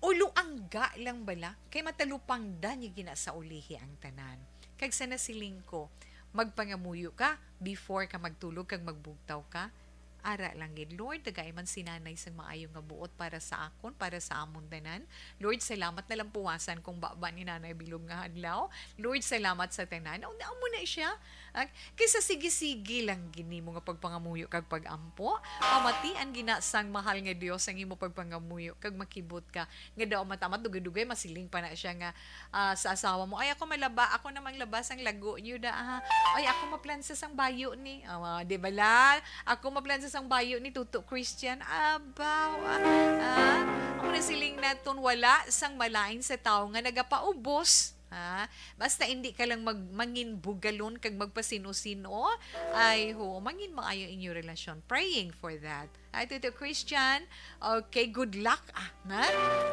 ulo angga lang bala, kay matalupangdan niya gina sa ulihi ang tanan. Kag sa nasiling ko, magpangamuyo ka before ka magtulog kag magbugtaw ka. Ara lang gid, Lord, tagai man si nanay sang maayo nga buot para sa akon, para sa amon tanan. Lord, salamat na lang puwasan kong baba ni Nanay Bilog nga adlaw. Lord, salamat sa tanan. Amo na siya. Ah, kaysa sige-sige lang gid nimo nga pagpangamuyo kag pag-ampo, pamatian gina sang mahal nga Dios ang imo pagpangamuyo kag makibot ka nga daw matamat dugay-dugay masiling pa na siya nga, ah, sa asawa mo, "Ay, ako malaba, ako namang laba sang lago niyo da, ha. Ay, ako maplansa sang bayo ni." Ah, di ba la? "Ako maplansa sang bayo ni Tuto Christian." Abaw, ah, ah, amo na siling naton, wala sang malain sa tawo nga nagapaubos. Ha? Basta hindi ka lang mag-, mangin bugalon kag magpasino-sino. Ay, ho, mangin maayo inyo relasyon. Praying for that. Ay, Tito Christian, okay, good luck. Ah, na?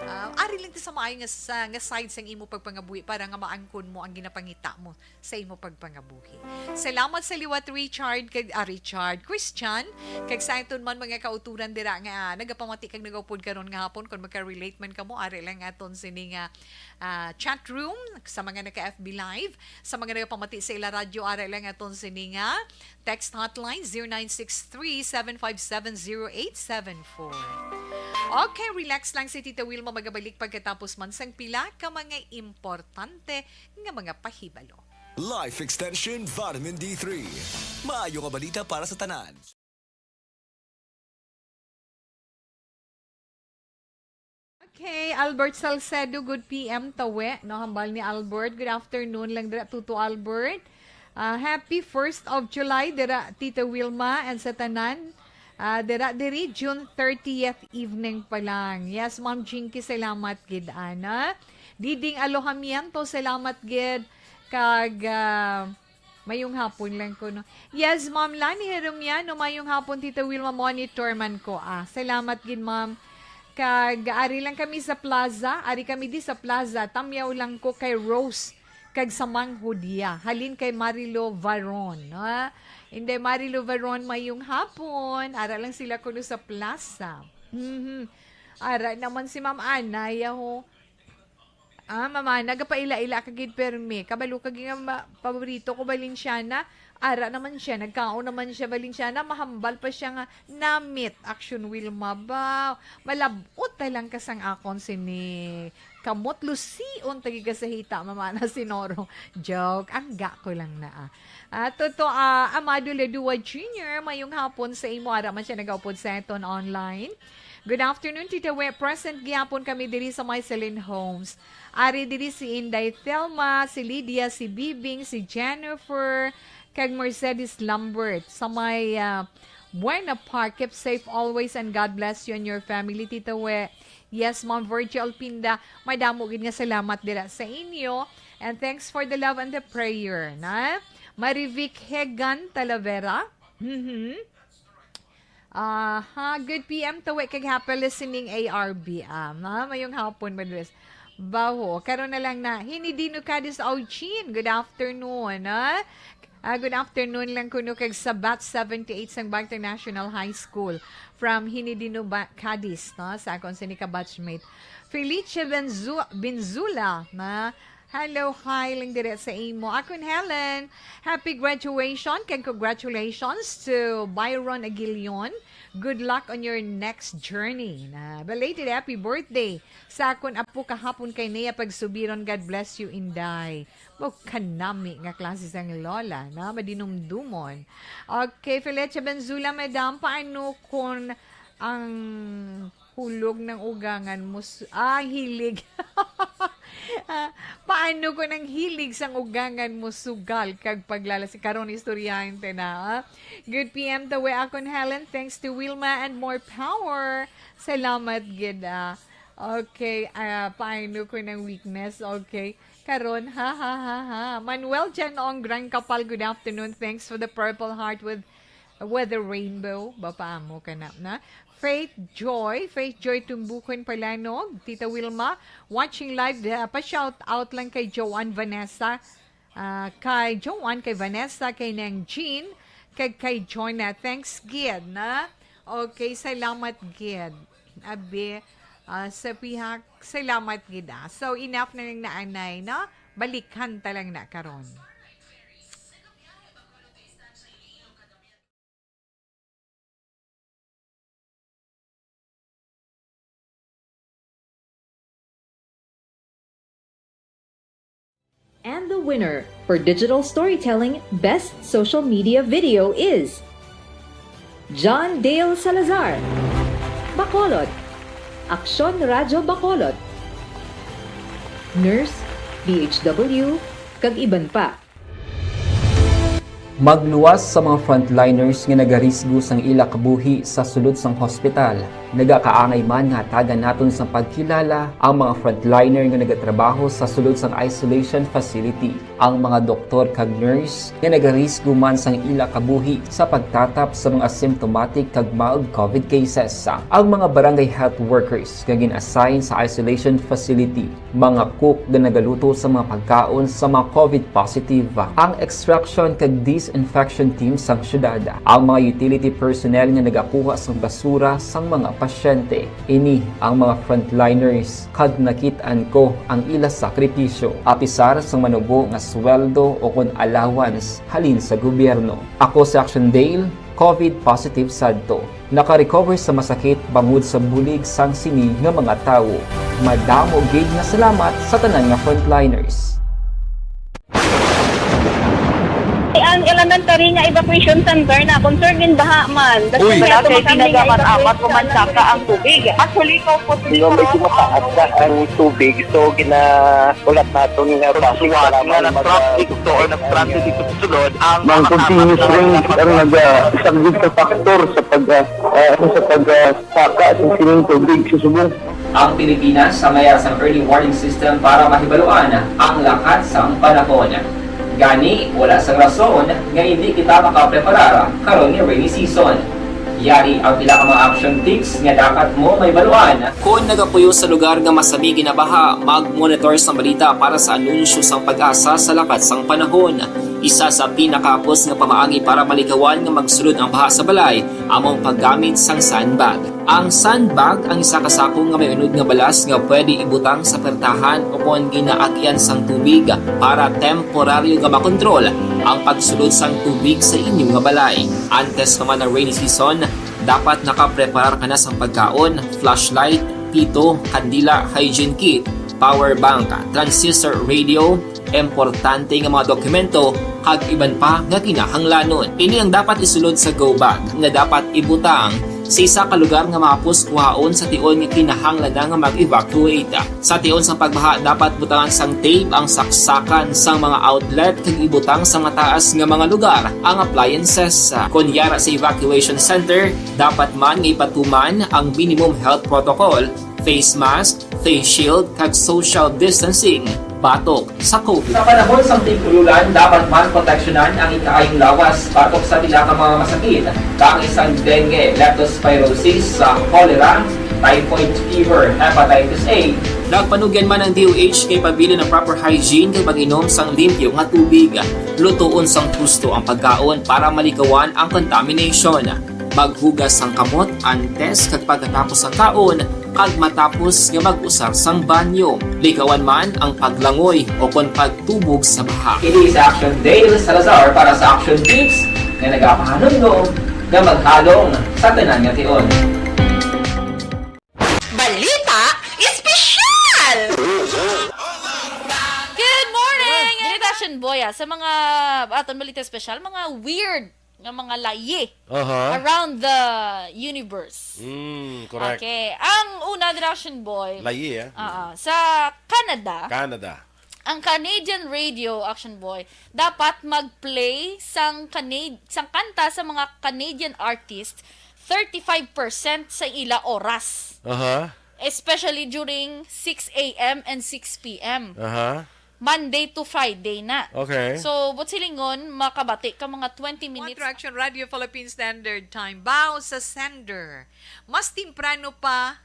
Ah, ari lang ta sa maayo nga, sa, nga side sang imo pagpangabuhi para nga maangkon mo ang ginapangita mo sa imo pagpangabuhi. Salamat sa liwat, Richard, kag, ah, Richard, Christian, kag sa aton man mga kauturan dira nga, ah, nagapamati kag nagaupod karon nga hapon, kung maka-relate man kamo, ari lang aton sini nga ah, chat room, sa mga naka-F B Live, sa mga nagapamati sa ila radyo, ara lang aton sini nga text hotline, zero nine six three, seven five seven, zero eight seven four. Okay, relax lang si Tita Wilma, magabalik pagkatapos man sang pila ka mga importante nga mga pahibalo. Life Extension Vitamin D three. Maayo nga balita para sa tanan. Okay, Albert Salcedo, good P M, Tawe, no, hambal ni Albert. Good afternoon lang dira, Tuto Albert. Ah, happy first of July dira, Tita Wilma, and sa tanan. Ah, dira diri, June thirtieth evening pa lang. Yes, Ma'am Jinky, salamat gid, ana. Diding Alojamiento, salamat gid. Kag, ah, mayong hapon lang kuno. Yes, Ma'am Lani Hermiano, mayong hapon, Tita Wilma, monitor man ko, ah. Salamat gid, Ma'am. Kag ari lang kami sa plaza, ari kami di sa plaza, tamyaw lang ko kay Rose kag sa Mang Judia, halin kay Marilo Varon, ha? Inday Marilo Varon, mayong hapon. Ara lang sila kuno sa plaza. Mhm. Ara naman si Ma'am Ana, yaho. Ah, mama, nagapaila-ila ka gid permi. Kabalo ka gid nga ma-, paborito ko Valenciana. Ara naman siya, nagkaon naman siya Valenciana, mahambal pa siya nga namit. Action Wilma ba? Malabot na lang ka sang akon sini. Kamot lusion tagi ka sa hita, mama na sinoro. Joke, angga ko lang na, ah. Ah, Toto, ah, Amado Ladua Junior, mayong hapon sa imo. Ara man siya nagaupod sa aton online. Good afternoon, Tita We. Present gihapon kami diri sa Marceline Homes. Ari diri si Inday Thelma, si Lydia, si Bibing, si Jennifer, kag Mercedes Lambert sa may, ah, Buena Park. Keep safe always and God bless you and your family, Tita We. Yes, Ma'am Virgie Alpinda, madamo gid nga salamat dira sa inyo. And thanks for the love and the prayer, na? Marivic Hegan Talavera. Mhm. Aha, good P M, Tawe, kag happy listening, A R B. Ah, ma-, mayong hapon, Madres. Baho. Karon na lang na. Hinidino Cadiz Auchin. Good afternoon, ah. Ah, good afternoon lang kuno kag sa batch seventy-eight sang Bagtang National High School. From Hinidino ba-, Cadiz, no? Sa akon sini ka batchmate. Felice Benzu-, Benzula, na Hello, hi, lang dire sa imo. Akon Helen, happy graduation kag congratulations to Byron Aguilion. Good luck on your next journey. Na belated happy birthday sa akon apo kahapon kay Nea Pagsubiron. God bless you, Inday. Wow, kanami nga klase sang lola, na madinumdumon. Okay, Felicia Benzula, madam, paano kung ang hulog ng ugangan mo su- ah, ang hilig? Ah, paano kung ang hilig sang ugangan mo sugal kag paglalas? Karon istoryahan ta na, ah. Good P M the way akon, Helen. Thanks to Wilma and more power. Salamat gid, ah. Okay, ah, paano ko ng weakness? Okay. Karon, ha, ha, ha, ha. Manuel Jan Ong Gran Kapal, good afternoon. Thanks for the purple heart with, with the rainbow. Bapa mo ka na, na. Faith Joy, Faith Joy Tumbukon Palanog, Tita Wilma, watching live. Uh, pa-shout out lang kay Joanne Vanessa. Ah, kay Joanne, kay Vanessa, kay Nang Jean, kag kay Jonah. Thanks gid, na? Okay, salamat gid. Abi, ah, sa pihak, salamat gid, ah. So, enough na lang na anay, no? Balikan ta lang na karon. And the winner for digital storytelling best social media video is John Dale Salazar, Bacolod, Aksyon Radyo Bacolod, Nurse, D H W, kag iban pa. Magluwas sa mga frontliners nga nagarisgo sang ila kabuhi sa sulod sang hospital. Nagakaangay man nga hatagan naton sang pagkilala ang mga frontliner nga nagatrabaho sa sulod sang isolation facility, ang mga doktor kag nurse nga nagarisgo man sang ila kabuhi sa pagtatap sa mga symptomatic kag mild COVID cases, ang mga barangay health workers nga gin-assign sa isolation facility, mga cook nga nagaluto sa mga pagkaon sa mga COVID positive, ang extraction kag disinfection team sang syudad, ang mga utility personnel nga nagakuha sang basura sang mga pasyente. Ini ang mga frontliners, kag nakit-an ko ang ila sakripisyo, apisar sang manubo nga sweldo o kon allowance halin sa gobyerno. Ako si Action Dale, COVID positive sadto. Naka-recover sa masakit bangod sa bulig sang sini nga mga tawo. Madamo gid nga salamat sa tanan nga frontliners. Ang elementary nga evacuation center na concern in baha man. Uy. Wala kay pinagaman amat ko man saka ang tubig. Actually, ko po. Medyo mataas na ang tubig, so gina- Ulat naton nga base sa nga nag-traffic to or nag-transit dito sa sulod ang mga continuous rain ang nagasaglit sa factor sa pag, ah, ah, sa pag, ah, saka sa sining tubig sa subong. Ang Pilipinas sa mayar sang early warning system para mahibaluan ang lakat sang panahon. Gani, wala sang rason nga hindi kita makapreparar karon nga rainy season. Yari ang pila ka mga action tips nga dapat mo mahibaluan. Kon nagapuyo sa lugar nga masami ginabaha, mag-monitor sang balita para sa anunsyo sang PAGASA sa lakat sang panahon. Isa sa pinakahapos nga pamaagi para malikawan nga magsulod ang baha sa balay amo ang paggamit sang sandbag. Ang sandbag ang isa ka sako nga may unod nga balas nga pwede ibutang sa pertahan o kon ginaagyan sang tubig para temporaryo nga makontrol ang pagsulod sang tubig sa inyo nga balay. Antes pa man ang rainy season, dapat nakapreparar ka na sang pagkaon, flashlight, pito, kandila, hygiene kit, power bank, transistor radio, importante nga mga dokumento, kag iban pa nga kinahanglanon. Ini ang dapat isulod sa go bag nga dapat ibutang sa isa ka lugar nga mahapos kuhaon sa tion nga kinahanglan na nga mag-evacuate. Sa tion sang pagbaha, dapat butangan sang tape ang saksakan sang mga outlet kag ibutang sa mataas nga mga lugar ang appliances. Kon yara sa evacuation center, dapat man nga ipatuman ang minimum health protocol, face mask, face shield, kag social distancing batok sa COVID. Sa panahon sang tig-ululan, dapat man proteksyonan ang ikaayong lawas batok sa pila ka mga masakit, kaangay sang dengue, leptospirosis, sa cholera, typhoid fever, hepatitis A. Nagpanugyan man ang D O H kay pabilin ang proper hygiene kag pag-inom sang limpyo nga tubig. Lutoon sang husto ang pagkaon para malikawan ang contamination. Maghugas sang kamot antes kag pagkatapos sang kaon, kag matapos nga mag-usar sang banyo. Likawan man ang paglangoy o kon pagtubog sa baha. Kini sa Action Dale Salazar para sa Action Tips nga nagapahanumdom nga maghalong sa tanan nga tion. Balita Espesyal! Good morning! Dili ta, Action Boy, ah, sa mga aton balita espesyal, mga weird nga mga layi Aha. around the universe. Mm, correct. Okay. Ang una, dira, Action Boy, Layi, eh. ah, sa Canada, Canada. ang Canadian radio, Action Boy, dapat mag-play sang Canad-, sang kanta sa mga Canadian artist thirty-five percent sa ila oras. Aha. Especially during six a m and six p m. Aha. Monday to Friday na. Okay. So, buot silingon, makabati ka mga twenty minutes. One Direction Radio Philippine Standard Time. Bao sa sender. Mas temprano pa,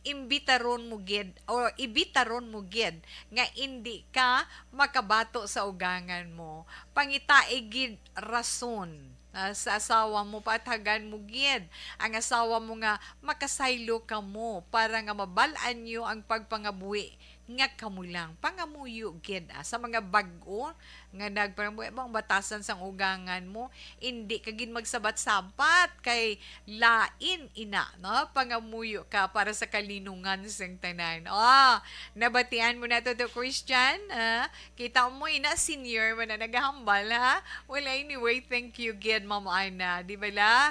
imbitaron mo gid, or ibitaron mo gid, nga indi ka makabato sa ugangan mo. Pangitai gid rason, ah, sa asawa mo, paathagan mo gid ang asawa mo nga makasaylo kamo para nga mabal-an niyo ang pagpangabuhi nga kamo lang. Pangamuyo gid, ah, sa mga bag-o nga nagpangamuyo, bang batasan sang ugangan mo, indi ka gid magsabat-sabat kay lain ina, no? Pangamuyo ka para sa kalinungan sing tanan. Ah, nabatian mo na to, to Christian, ah? Kita mo, ina, senior man na nagahambal, ha? Well, anyway, thank you gid, Ma'am Ana. Di ba la?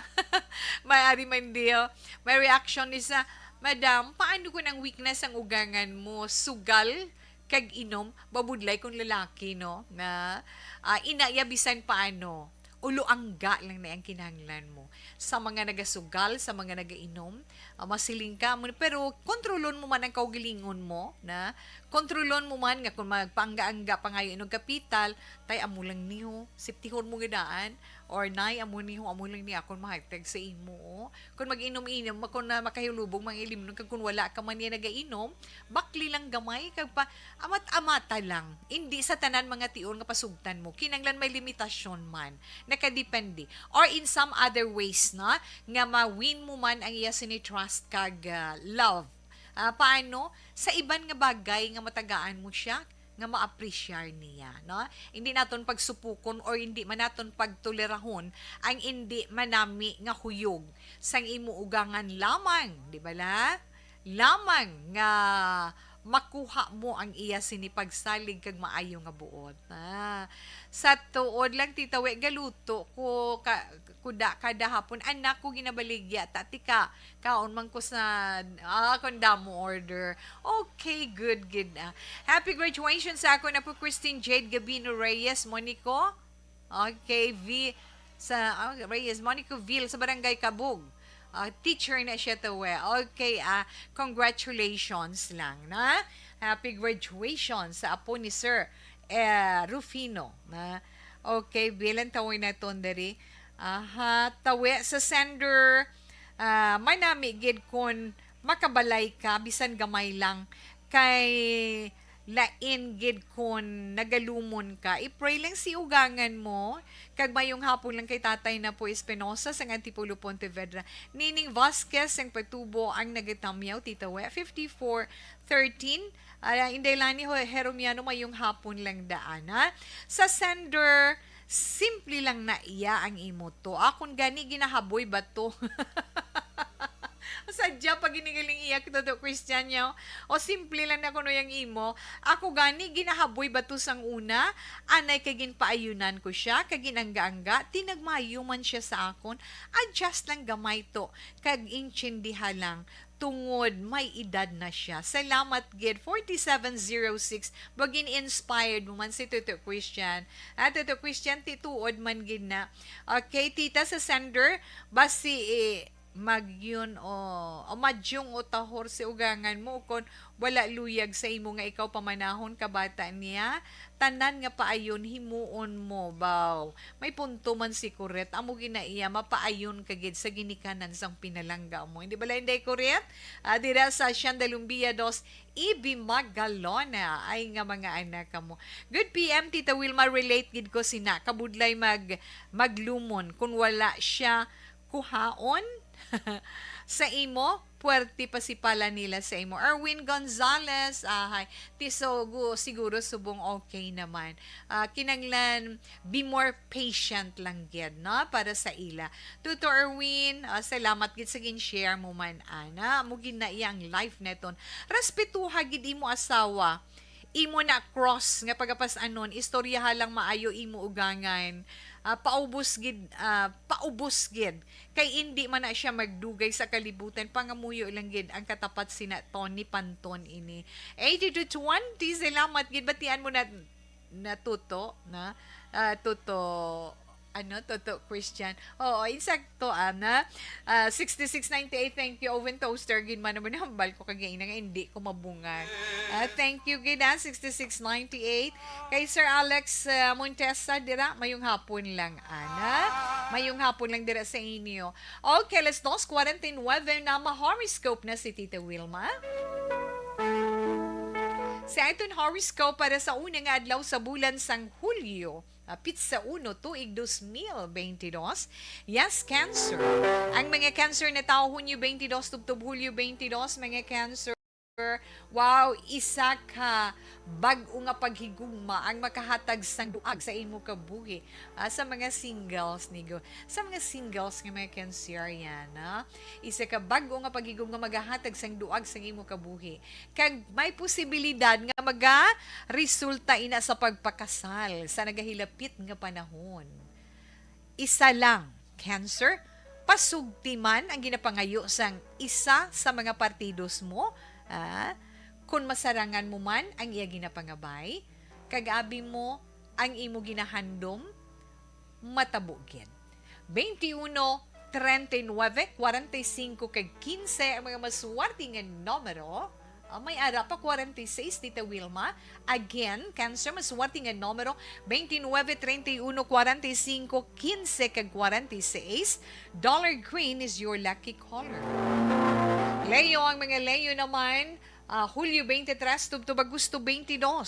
May ari man di, oh. May reaction ni sa, "Madam, paano kung ang weakness ang ugangan mo? Sugal kag inom, babudlay kung lalaki, no? Na, ah, ina, ya, bisan paano, ulo angga lang na ang kinahanglan mo. Sa mga nagasugal, sa mga nagainom, ah, masiling ka, mo, pero kontrolon mo man ang kaugalingon mo, na kontrolon mo man nga kung magpaangga-angga pa ngayon inog kapital, tay, amo lang niyo, siptihon mo nga daan, or nay, amo niyo, amo lang ni akon mahatag sa imo, oh. Kung mag-inom-inom, kung na makahilubog, mga ilimnon, kag kung wala ka man niya nagainom, bakli lang gamay, kag pa, amat-amata lang. Hindi sa tanan mga tion nga pasugtan mo. Kinanglan may limitasyon man. Nakadepende. Or in some other ways, na, nga ma-win mo man ang iya sini trust kag, ah, love. Ah, paano? Sa iban nga bagay nga matagaan mo siya, nga ma-appreciate niya, no? Hindi naton pagsupukon or hindi man naton pagtolerahon ang hindi manami nga huyog sang imo ugangan lamang, di ba la? Lamang nga makuha mo ang iya sini pagsalig kag maayo nga buot. Ah, sa tuod lang, Tita We, galuto ko ka, kuda kada hapon. Anak ko ginabaligya, ta, tika, kaon man ko sa, ah, kung damo order. Okay, good, good na. Happy graduation sa ako na po, Christine Jade Gabino Reyes Monico. Okay, V, sa, ah, Reyes Monico Ville sa Barangay Kabug. Ah, teacher na siya to, eh. Okay, ah, congratulations lang, na. Happy graduation sa apo ni Sir, eh, Rufino, na. Okay, bilang tawin na ton diri. Aha, tawi sa sender, ah, manami gid kun makabalay ka, bisan gamay lang, kay lain gid kun nagalumon ka. I-pray lang si ugangan mo, kag mayong hapon lang kay Tatay Napoy Espinosa sang Antipolo, Pontevedra. Nining Vasquez sang Patubo ang nagatamyaw, Tita We, fifty-four thirteen. Ah, Inday Lani Ho-, Heromiano, mayong hapon lang daan, ha? Sa sender, simple lang na iya ang imo to. Akon gani ginahaboy ba to? Sadya pa ginigaling iya, Toto Christian, yaw. O simple lang na kuno yang imo. Ako gani ginahaboy ba to sang una? Anay kay ginpaayunan ko siya, kag ginangga-angga, tinagmayo man siya sa akon. Adjust lang gamay to, kag intindiha lang, tungod may edad na siya. Salamat gid, forty-seven zero six. Bagin inspired mo man si Toto Christian. Ah, Toto Christian, tituod man gid na. Okay, tita sa sender, basi, eh, magyun o, o madyong o tahor si ugangan mo, kon wala luyag sa imo nga ikaw pamanahon ka bata niya, tanan nga paayon himuon mo, baw. May punto man si Kuret, amo gina iya, mapaayon ka gid sa ginikanan sang pinalangga mo. Hindi bala, Inday Kuret? Ah, dira sa Sianda Lumbia dos, Ibi Magalona, ay nga mga anak ka mo. Good P M, Tita Wilma, relate gid ko sina. Kabudlay mag, maglumon kung wala siya kuhaon sa imo, puwerte pa si pala nila sa imo. Erwin Gonzalez, ahay, ti so gu-, siguro subong okay naman. Ah, kinanglan, be more patient lang gid, no, para sa ila. Tuto Erwin, ah, salamat gid sa gin-share mo man, ana. Amo gid na iya ang life neton. Respetuha gid imo asawa. Imo na cross nga pagapas-anon, istoryaha lang maayo imo ugangan. Ah, paubos gid, ah, paubos gid. Kay indi man na siya magdugay sa kalibutan, pangamuyo lang gid ang katapat sina Tony Panton ini. Eighty to twenty, salamat gid. Batian mo na, na Tuto, na, ah, Tuto, ano, Tuto Christian. Oo, insakto, ana. Ah, sixty-six ninety-eight, thank you, Oven Toaster. Gid man naman hambal ko kagay na nga hindi ko mabungag. Ah, thank you, gid, ah, sixty-six ninety-eight. Kay Sir Alex, ah, Montesa, dira, mayong hapon lang, ana. Mayong hapon lang dira sa inyo. Okay, alas dos cuarenta y nueve na, ma-horoscope na si Tita Wilma. Sa aton horoscope para sa una nga adlaw sa bulan sang Hulyo, ah, pitsa uno, tuig dos mil bentidós. Yes, Cancer. Ang mga Cancer na tawo Hunyo bentidós tubtob Hulyo bentidós, mga Cancer. Wow, isa ka bag-o nga paghigugma ang makahatag sang duag sa imo kabuhi. Ah, sa mga singles, nigo. Sa mga singles nga mga Cancerian, ah, isa ka bag-o nga paghigugma magahatag sang duag sang imo kabuhi. Kag may posibilidad nga magaresulta ina sa pagpakasal sa nagahilapit nga panahon. Isa lang, Cancer, pasugti man ang ginapangayo sang isa sa mga partidos mo, ah, kon masarangan mo man ang iya ginapangabay, kag abi mo ang imo ginahandom, matabo gid. Twenty-uno, treinta y nueve, cuarenta y cinco, kag quince ang mga maswerte nga numero. Ah, may ara pa, forty-six, Tita Wilma. Again, Cancer, maswerte nga numero, twenty-nine, treinta y uno, forty-cinco, quince, kag forty-six. Dollar green is your lucky color. Leo, ang mga Leo naman, ah, Hulyo twenty-three, tubtob Agosto twenty-two.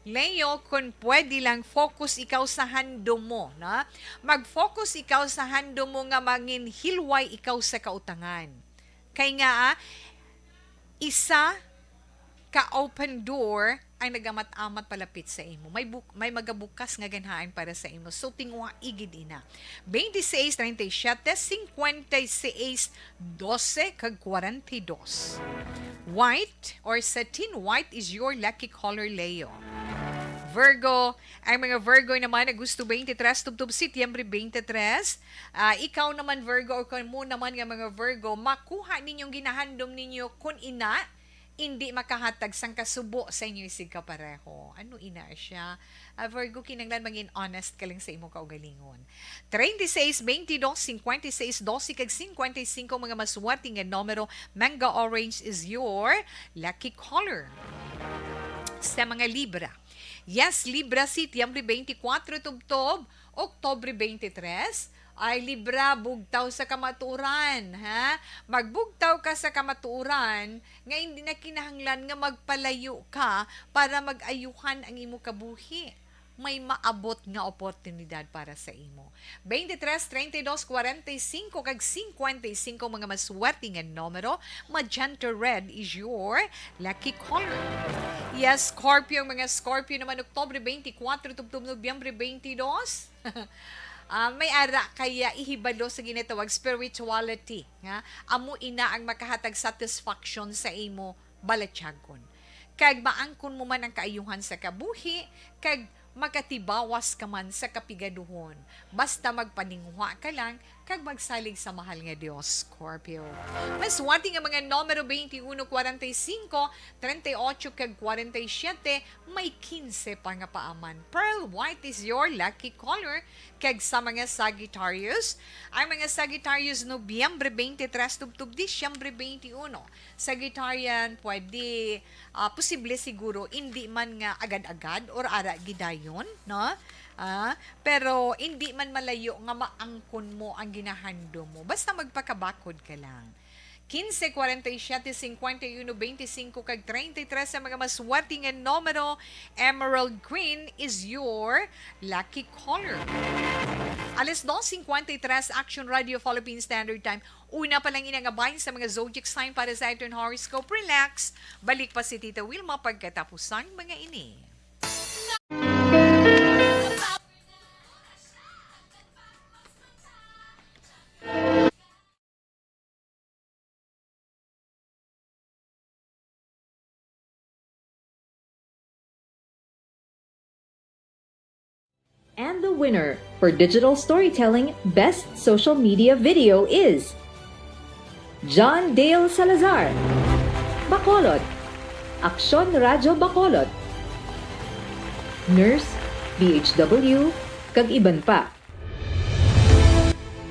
Leo, kung pwede lang, focus ikaw sa handom mo, na? Mag-focus ikaw sa handom mo nga manginhilway ikaw sa kautangan. Kay nga, ah, isa ka open door ang nagamat-amat palapit sa imo. May buk-, may magabukas nga ganhaan para sa imo. So, tinguha igid ina. Twenty-six, treinta y siete, cincuenta y seis, doce, kag forty-dos. White or satin white is your lucky color, Leo. Virgo, ang mga Virgo naman, Agosto twenty-three, tubtob Setyembre twenty-three. Ah, ikaw naman, Virgo, o kamo naman nga mga Virgo, makuha ninyong ginahandom ninyo kun ina, indi makahatag sang kasubo sa inyo isig kapareho. Ano ina siya? Ah, Virgo, kinahanglan mangin honest ka lang sa imo kaugalingon. Treinta y seis, veintidós, cincuenta y seis, doce, kag cincuenta y cinco, mga maswerte nga numero. Mangga orange is your lucky color. Sa mga Libra. Yes, Libra, Setyembre twenty-four, tubtob Oktubre twenty-three. Ay, Libra, bugtaw sa kamatuoran, ha? Magbugtaw ka sa kamatuoran nga hindi na kinahanglan nga magpalayo ka para mag-ayuhan ang imo kabuhi. May maabot nga oportunidad para sa imo. Twenty-three, treinta y dos, cuarenta y cinco, kag cincuenta y cinco, mga maswerte nga numero. Magenta red is your lucky color. Yes, Scorpio, mga Scorpio naman, Oktubre twenty-four, tubtob Nobyembre twenty-two. Ah, may ara kaya ihibalo sa ginatawag spirituality, nga amo ina ang makahatag satisfaction sa imo balatyagon. Kag maangkon mo man ang kaayuhan sa kabuhi, kag makatibawas ka man sa kapigaduhon. Basta magpaninguha ka lang, kag magsalig sa mahal nga Dios, Scorpio. Maswerte nga mga numero twenty-uno, cuarenta y cinco, treinta y ocho, kag cuarenta y siete, may quince pa nga paaman. Pearl white is your lucky color. Kag sa mga Sagittarius, ang mga Sagittarius, Nobyembre twenty-three tubtob Disyembre twenty-uno. Sagittarian, pwede, ah, posible siguro, hindi man nga agad-agad or ara gidayon, no? Ah, pero hindi man malayo nga maangkon mo ang ginahandom mo. Basta magpakabakod ka lang. Quince, cuarenta y siete, cincuenta y uno, veinticinco, kag treinta y tres sa mga maswerte nga numero. Emerald Green is your lucky color. Alas dos cincuenta y tres, Action Radio Philippine Standard Time. Una pa lang ina nga bahin sa mga zodiac sign para sa aton horoscope. Relax. Balik pa si Tita Wilma pagkatapos sang mga ini. And the winner for digital storytelling best social media video is John Dale Salazar, Bacolod, Aksyon Radyo Bacolod, Nurse, B H W, kag iban pa.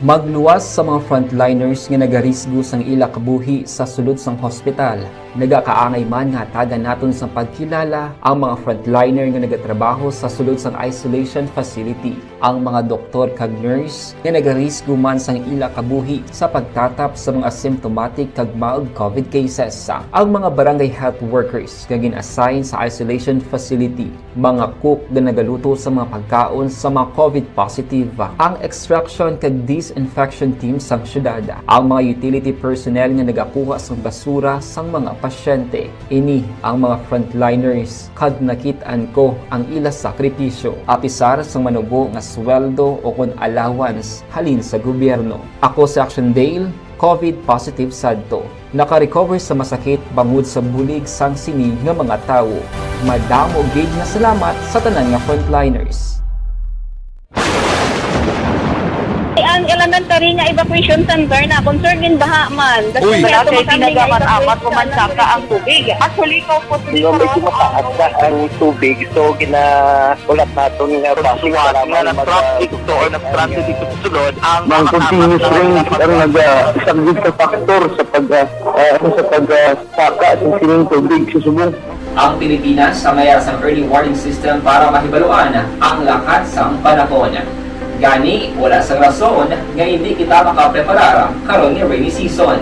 Magluwas sa mga frontliners nga nagarisgo sang ila kabuhi sa sulod sang hospital. Nagakaangay man nga hatagan naton sang pagkilala ang mga frontliner nga nagatrabaho sa sulod sang isolation facility. Ang mga doktor kag nurse nga nagarisgo man sang ila kabuhi sa pagtatap sa mga asymptomatic kag mild covid cases. Ang mga barangay health workers nga gin-assign sa isolation facility, mga cook nga nagaluto sa mga pagkaon sa mga covid positive, ang extraction kag disinfection team sang syudad, ang mga utility personnel nga nagakuha sang basura sang mga pasyente. Ini ang mga frontliners, kag nakit-an ko ang ila sakripisyo. Apisar sang manubo nga sweldo ukon allowance halin sa gobyerno. Ako si Action Dale, covid positive sadto. Naka-recover sa masakit bangod sa bulig sang sini nga mga tawo. Madamo gid nga salamat sa tanan nga frontliners. Ang elementary nga evacuation center na concerned in baha man. Uy! Wala kay ginagamat-amat o mansaka ang tubig. Actually, ikaw po, medyo mataas na ang tubig. So, ginahulat naton nga base nga traffic to or nag-traffic dito sa sulod ang mga continuous rain ang nag-, ah, isang big factor sa pag, ah, ah, sa pag, ah, saka sa sining tubig sa subong. Ang Pilipinas ang may sang early warning system para mahibaluan ang lakat sang panahon. Gani, wala sang rason nga indi kita makapreparar karon nga rainy season.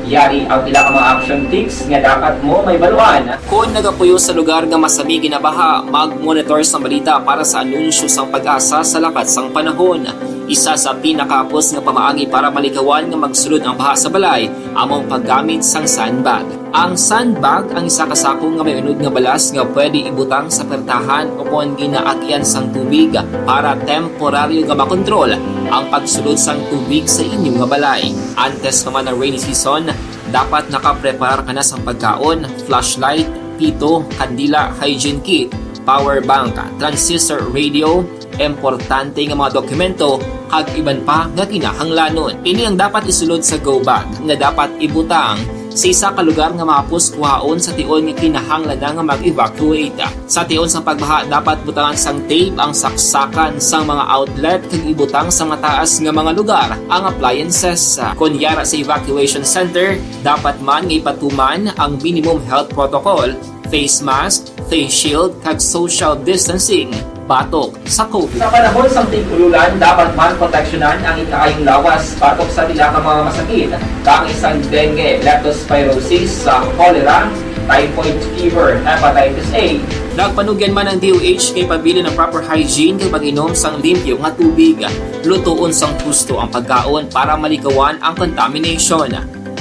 Yari ang pila ka mga action tips nga dapat mo mahibaluan. Kon nagapuyo sa lugar nga masami ginabaha, mag-monitor sang balita para sa anunsyo sang PAGASA sa lakat sang panahon. Isa sa pinakahapos nga pamaagi para malikawan nga magsulod ang baha sa balay amo ang paggamit sang sandbag. Ang sandbag ang isa ka sako nga may unod nga balas nga pwede ibutang sa pertahan ukon ginaagian sang tubig para temporaryo nga makontrol ang pagsulod sang tubig sa inyo nga balay. Antes pa man ang rainy season, dapat nakapreparar ka na sang pagkaon, flashlight, pito, kandila, hygiene kit, power bank, transistor radio, importante nga mga dokumento, kag iban pa nga kinahanglanon. Ini ang dapat isulod sa go bag nga dapat ibutang sa isa ka lugar nga mahapos kuhaon sa tion nga kinahanglan na nga mag-evacuate. Sa tion sang pagbaha, dapat butangan sang tape ang saksakan sang mga outlet kag ibutang sa mataas nga mga lugar ang appliances. Kon yara sa evacuation center, dapat man nga ipatuman ang minimum health protocol, face mask, face shield, kag social distancing batok sa covid. Sa panahon sang tig-ululan, dapat man proteksyonan ang ikaayong lawas batok sa pila ka mga masakit, kaangay sang dengue, leptospirosis, sa cholera, typhoid fever, hepatitis A. Nagpanugyan man ang D O H nga ipabilin ang proper hygiene kag pag-inom sang limpyo nga tubig. Lutoon sang husto ang pagkaon para malikawan ang contamination.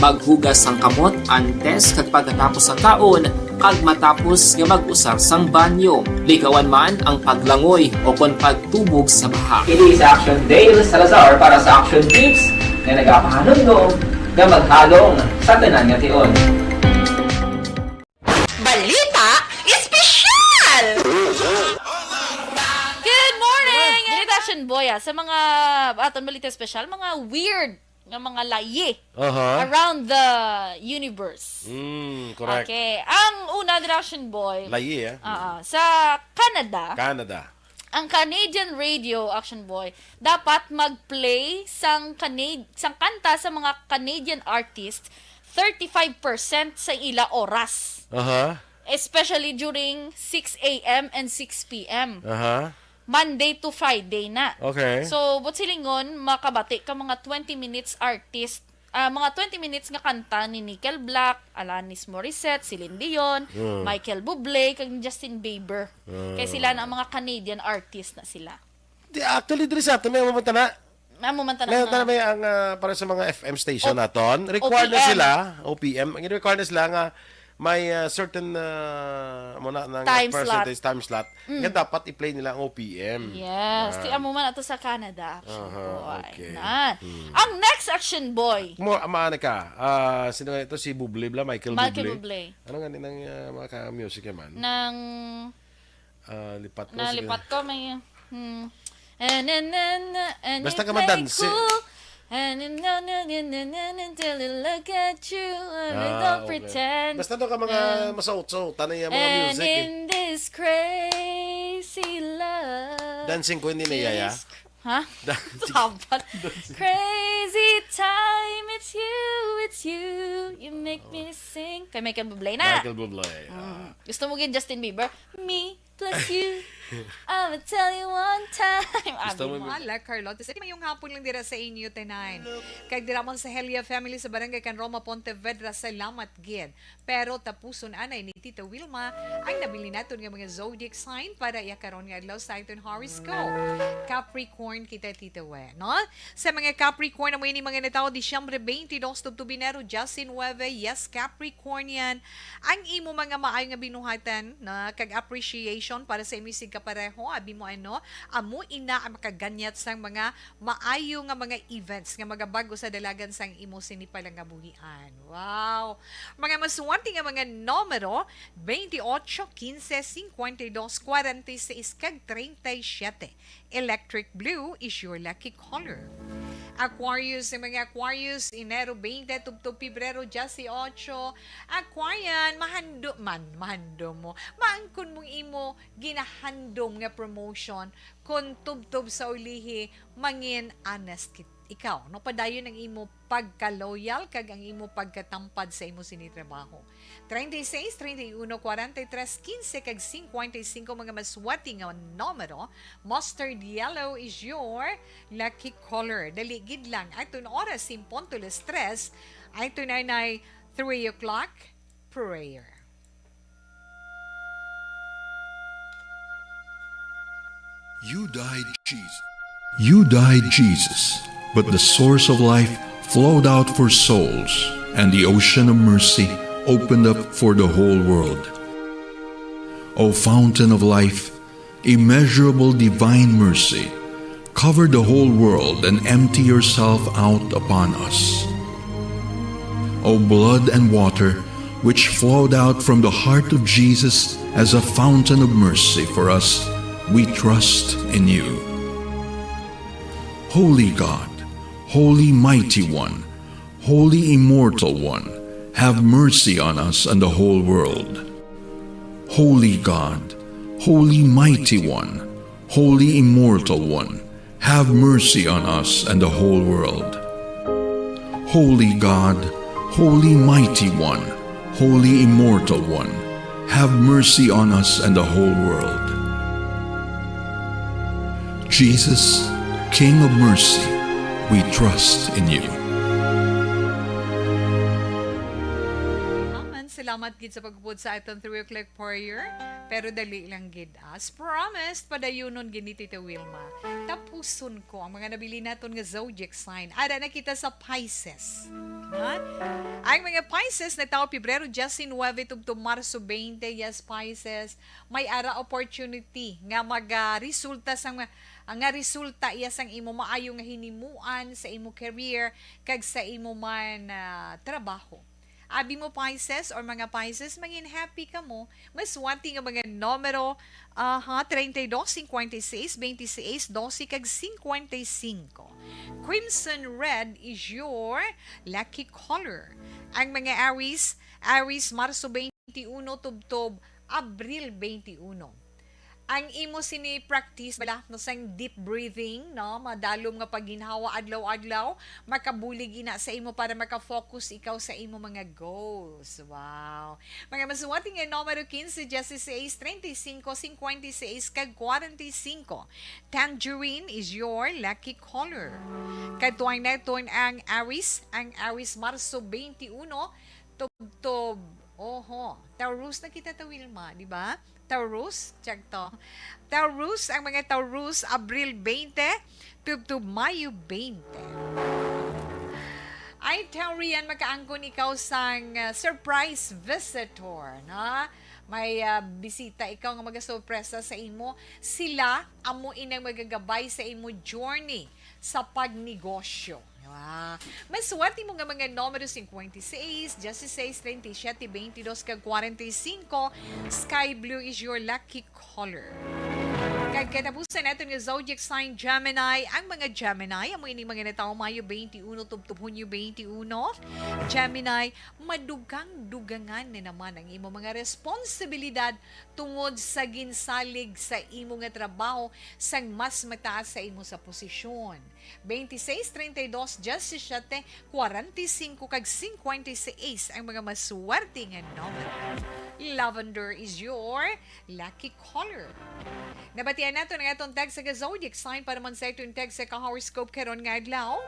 Maghugas sang kamot antes kag pagkatapos sang kaon kag matapos nga mag-usar sang banyo. Likawan man ang paglangoy ukon pagtubog sa baha. Ini si Action Dale Salazar para sa Action Tips nga nagapahanumdom nga maghalong sa tanan nga tion. Balita Espesyal! Good morning! Balita Action Boy, ah, sa mga aton balita espesyal, mga weird nga mga layi Aha. around the universe. Mm, correct. Okay. Ang una, dira, Action Boy, Layi, eh. ah, sa Canada, Canada. ang Canadian radio, Action Boy, dapat mag-play sang Canad-, sang kanta sa mga Canadian artist thirty-five percent sa ila oras. Aha. Especially during six a m and six p m. Aha. Monday to Friday na. Okay. So, buot silingon, makabati ka mga twenty minutes artist ah, mga twenty minutes nga kanta ni Nickel Black, Alanis Morissette, Celine Dion, Mm. Michael Bublé, kag Justin Bieber. Ah. Kay sila na ang mga Canadian artist na sila. Di, actually, diri sa aton, may mamantana. Amo man tanan May na. Tana may ang, ah, para sa mga F M station O-, naton. Required na O P M. Sila, O P M. Ang required na sila nga may, ah, certain, ah, mo na, ng Time slot. Percentage time slot Mm. nga dapat i-play nila ang O P M. Yes. Yan. Ti amo man ato sa Canada, action Aha, boy. Okay. Na. Hmm. Ang next action boy. Mo, ama, ano ka? Ah, sino nga ito? Si Bublé bla? Michael Michael Bublé? Bublé. Ano nga ni nang, ah, mga ka-music yan man? Nang Ah, lipat ko, sige. Nalipat ko, may, hmm. And, and, and, and Basta you ka play madansi. Cool. And, and, and, and, and, and, and until I look at you, I Ah, don't okay. Pretend. Basta daw ka mga And masaot-saot, ano yung mga And music, eh. In this crazy love, Dancing queen ni Yaya. This cr-, ha? Dancing. Sabat. Crazy time, it's you, it's you. You make me sing. Kay Michael Bublé na. Michael Bublé, ah. Mm. Gusto mo gid Justin Bieber? Me plus you. I'ma tell you one time. Gusto Abi mo mo. Ala, Carlotta. Sa mayong hapon lang dira sa inyo, tanan. Kag dira mo sa Helia family sa Barangay Can Roma, Pontevedra, salamat gid. Pero tapuson anay ni Tita Wilma ang nabilin naton nga mga zodiac sign para iya karon nga adlaw sa aton horoscope. Capricorn kita, Tita Wen, no? Sa mga Capricorn, amo ini mga natawo Disyembre twenty-dos tubtob Enero diecinuebe. Yes, Capricornian, ang imo mga maayo nga binuhatan na kag appreciation para sa imo sig kapareho, abi mo ano, amo ina ang makaganyat sang mga maayo nga mga events nga magabag-o sa dalagan sang imo sini pala nga buhian. Wow! Mga maswerte nga mga numero, twenty-eight, quince, cincuenta y dos, cuarenta y seis, kag treinta y siete. Electric blue is your lucky color. Aquarius, ang mga Aquarius, Enero twenty tubtob Pebrero dieciocho. Aquarian, mahandom man, mahandom mo. Maangkon mong imo ginahandom nga promotion kung tubtob sa ulihi, mangin honest kit-, ikaw, no? Padayon ang imo pagka-loyal kag ang imo pagkatampad sa imo sini trabaho. Treinta y seis, treinta y uno, cuarenta y tres, quince, kag cincuenta y cinco, mga maswerte nga numero. Mustard yellow is your lucky color. Dali gid lang, aton oras, sin punto las tres, aton anay three o'clock prayer. You died, Jesus. You died, Jesus, but the source of life flowed out for souls, and the ocean of mercy opened up for the whole world. O fountain of life, immeasurable divine mercy, cover the whole world and empty yourself out upon us. O blood and water, which flowed out from the heart of Jesus as a fountain of mercy for us, we trust in you. Holy God, Holy Mighty One, Holy Immortal One, have mercy on us and the whole world. Holy God, Holy Mighty One, Holy Immortal One, have mercy on us and the whole world. Holy God, Holy Mighty One, Holy Immortal One, have mercy on us and the whole world. Jesus, King of mercy, we trust in you. Amen. Salamat gid sa pagupod sa aton three o'clock prayer. Pero dali lang gid. As promised, padayunon gid ni Tita Wilma. Tapuson ko ang mga nabilin naton nga zodiac sign. Ara na kita sa Pisces. Ha? Ang mga Pisces natawo Pebrero diecinuebe tubtob Marso twenty. Yes, Pisces. May ara opportunity nga magaresulta sa mga, nga resulta iya sang imo maayo nga hinimuan sa imo career kag sa imo man, ah, trabaho. Abi mo, Pisces, or mga Pisces, mangin happy kamo. Maswerte nga mga numero, aha, treinta y dos, cincuenta y seis, veintiséis, doce, kag cincuenta y cinco. Crimson red is your lucky color. Ang mga Aries, Aries, Marso twenty-uno tubtob Abril twenty-uno. Ang imo sini practice bala no sang deep breathing, no? Madalom nga pagginhawa adlaw-adlaw, makabulig ina sa imo para maka-focus ikaw sa imo mga goals. Wow. Mga masuwati nga numero quince, dieciséis, treinta y cinco, cincuenta y seis, kag cuarenta y cinco. Tangerine is your lucky color. Kadtuan naton ang Aries, ang Aries Marso twenty-one, tubtob. Oho, Taurus na kita ta, Wilma, di ba? Taurus, check to. Taurus, ang mga Taurus, Abril twenty, tubtob Mayo twenty. Ay, Taurian, makaangkon ikaw sang, ah, surprise visitor, no? May, ah, bisita ikaw nga magasorpresa sa imo. Sila amo inang magagabay sa imo journey sa pagnegosyo. Wow. Mas swerte mo nga mga numero cincuenta y seis, dieciséis, treinta y siete, veintidós, kag cuarenta y cinco. Sky blue is your lucky color. Kag katapusan naton nga zodiac sign, Gemini. Ang mga Gemini, amo ini mga natawo Mayo twenty-one tubtob Hunyo twenty-one. Gemini, madugang-dugangan na naman ang imo mga responsibilidad tungod sa ginsalig sa imo nga trabaho sang mas mataas sa imo sa posisyon. Twenty-six, treinta y dos, diecisiete, cuarenta y cinco, kag cincuenta y seis ang mga maswerte nga numero. Lavender is your lucky color. Nabatian nato ang atong tagsa ka zodiac sign para man sa atong tagsa ka horoscope karon nga adlaw.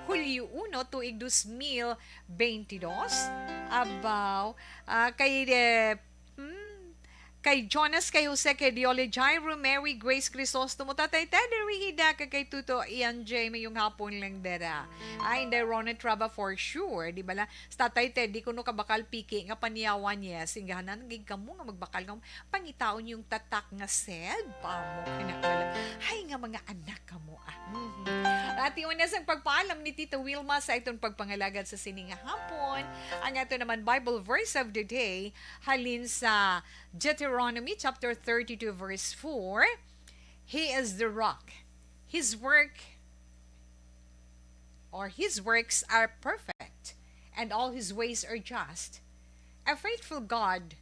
Hulyo uno, tuig dos mil veintidós. Abaw, ah, kay, eh, hmm, kay Jonas, kay Jose, kay Diole, Jairo, Mary, Grace, Crisostomo, Tatay Ted, Rihida, kag kay Tuto Ian J. Mayong hapon lang dera. Ay, hindi, Ronald Traba for sure. Di ba la? Tatay Ted, di kuno kabakal piki nga paniyawan, yes. Inggahanan gid kamo nga magbakal nga pangitaon yung tatak nga sed. Pamo, kana bala. Hay nga mga anak kamo, ah. Mhm. At yun na sang pagpaalam ni Tita Wilma sa itong pagpangalagad sa sining hapon. Ang ato naman Bible verse of the day, halin sa Deuteronomy chapter thirty-two, verse four, "He is the rock. His work, or his works are perfect, and all his ways are just. A faithful God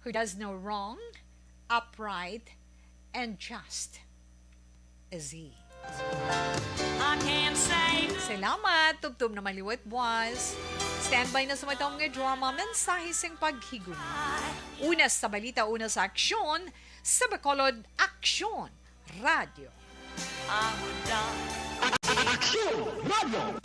who does no wrong, upright, and just is he." I can't say Salamat, tubtob na maliwat, boss. Standby na sa matawag nga drama, mensahe sing paghigugma. Una sa balita, una sa aksyon, sa Bacolod Aksyon Radyo. Aksyon Radyo.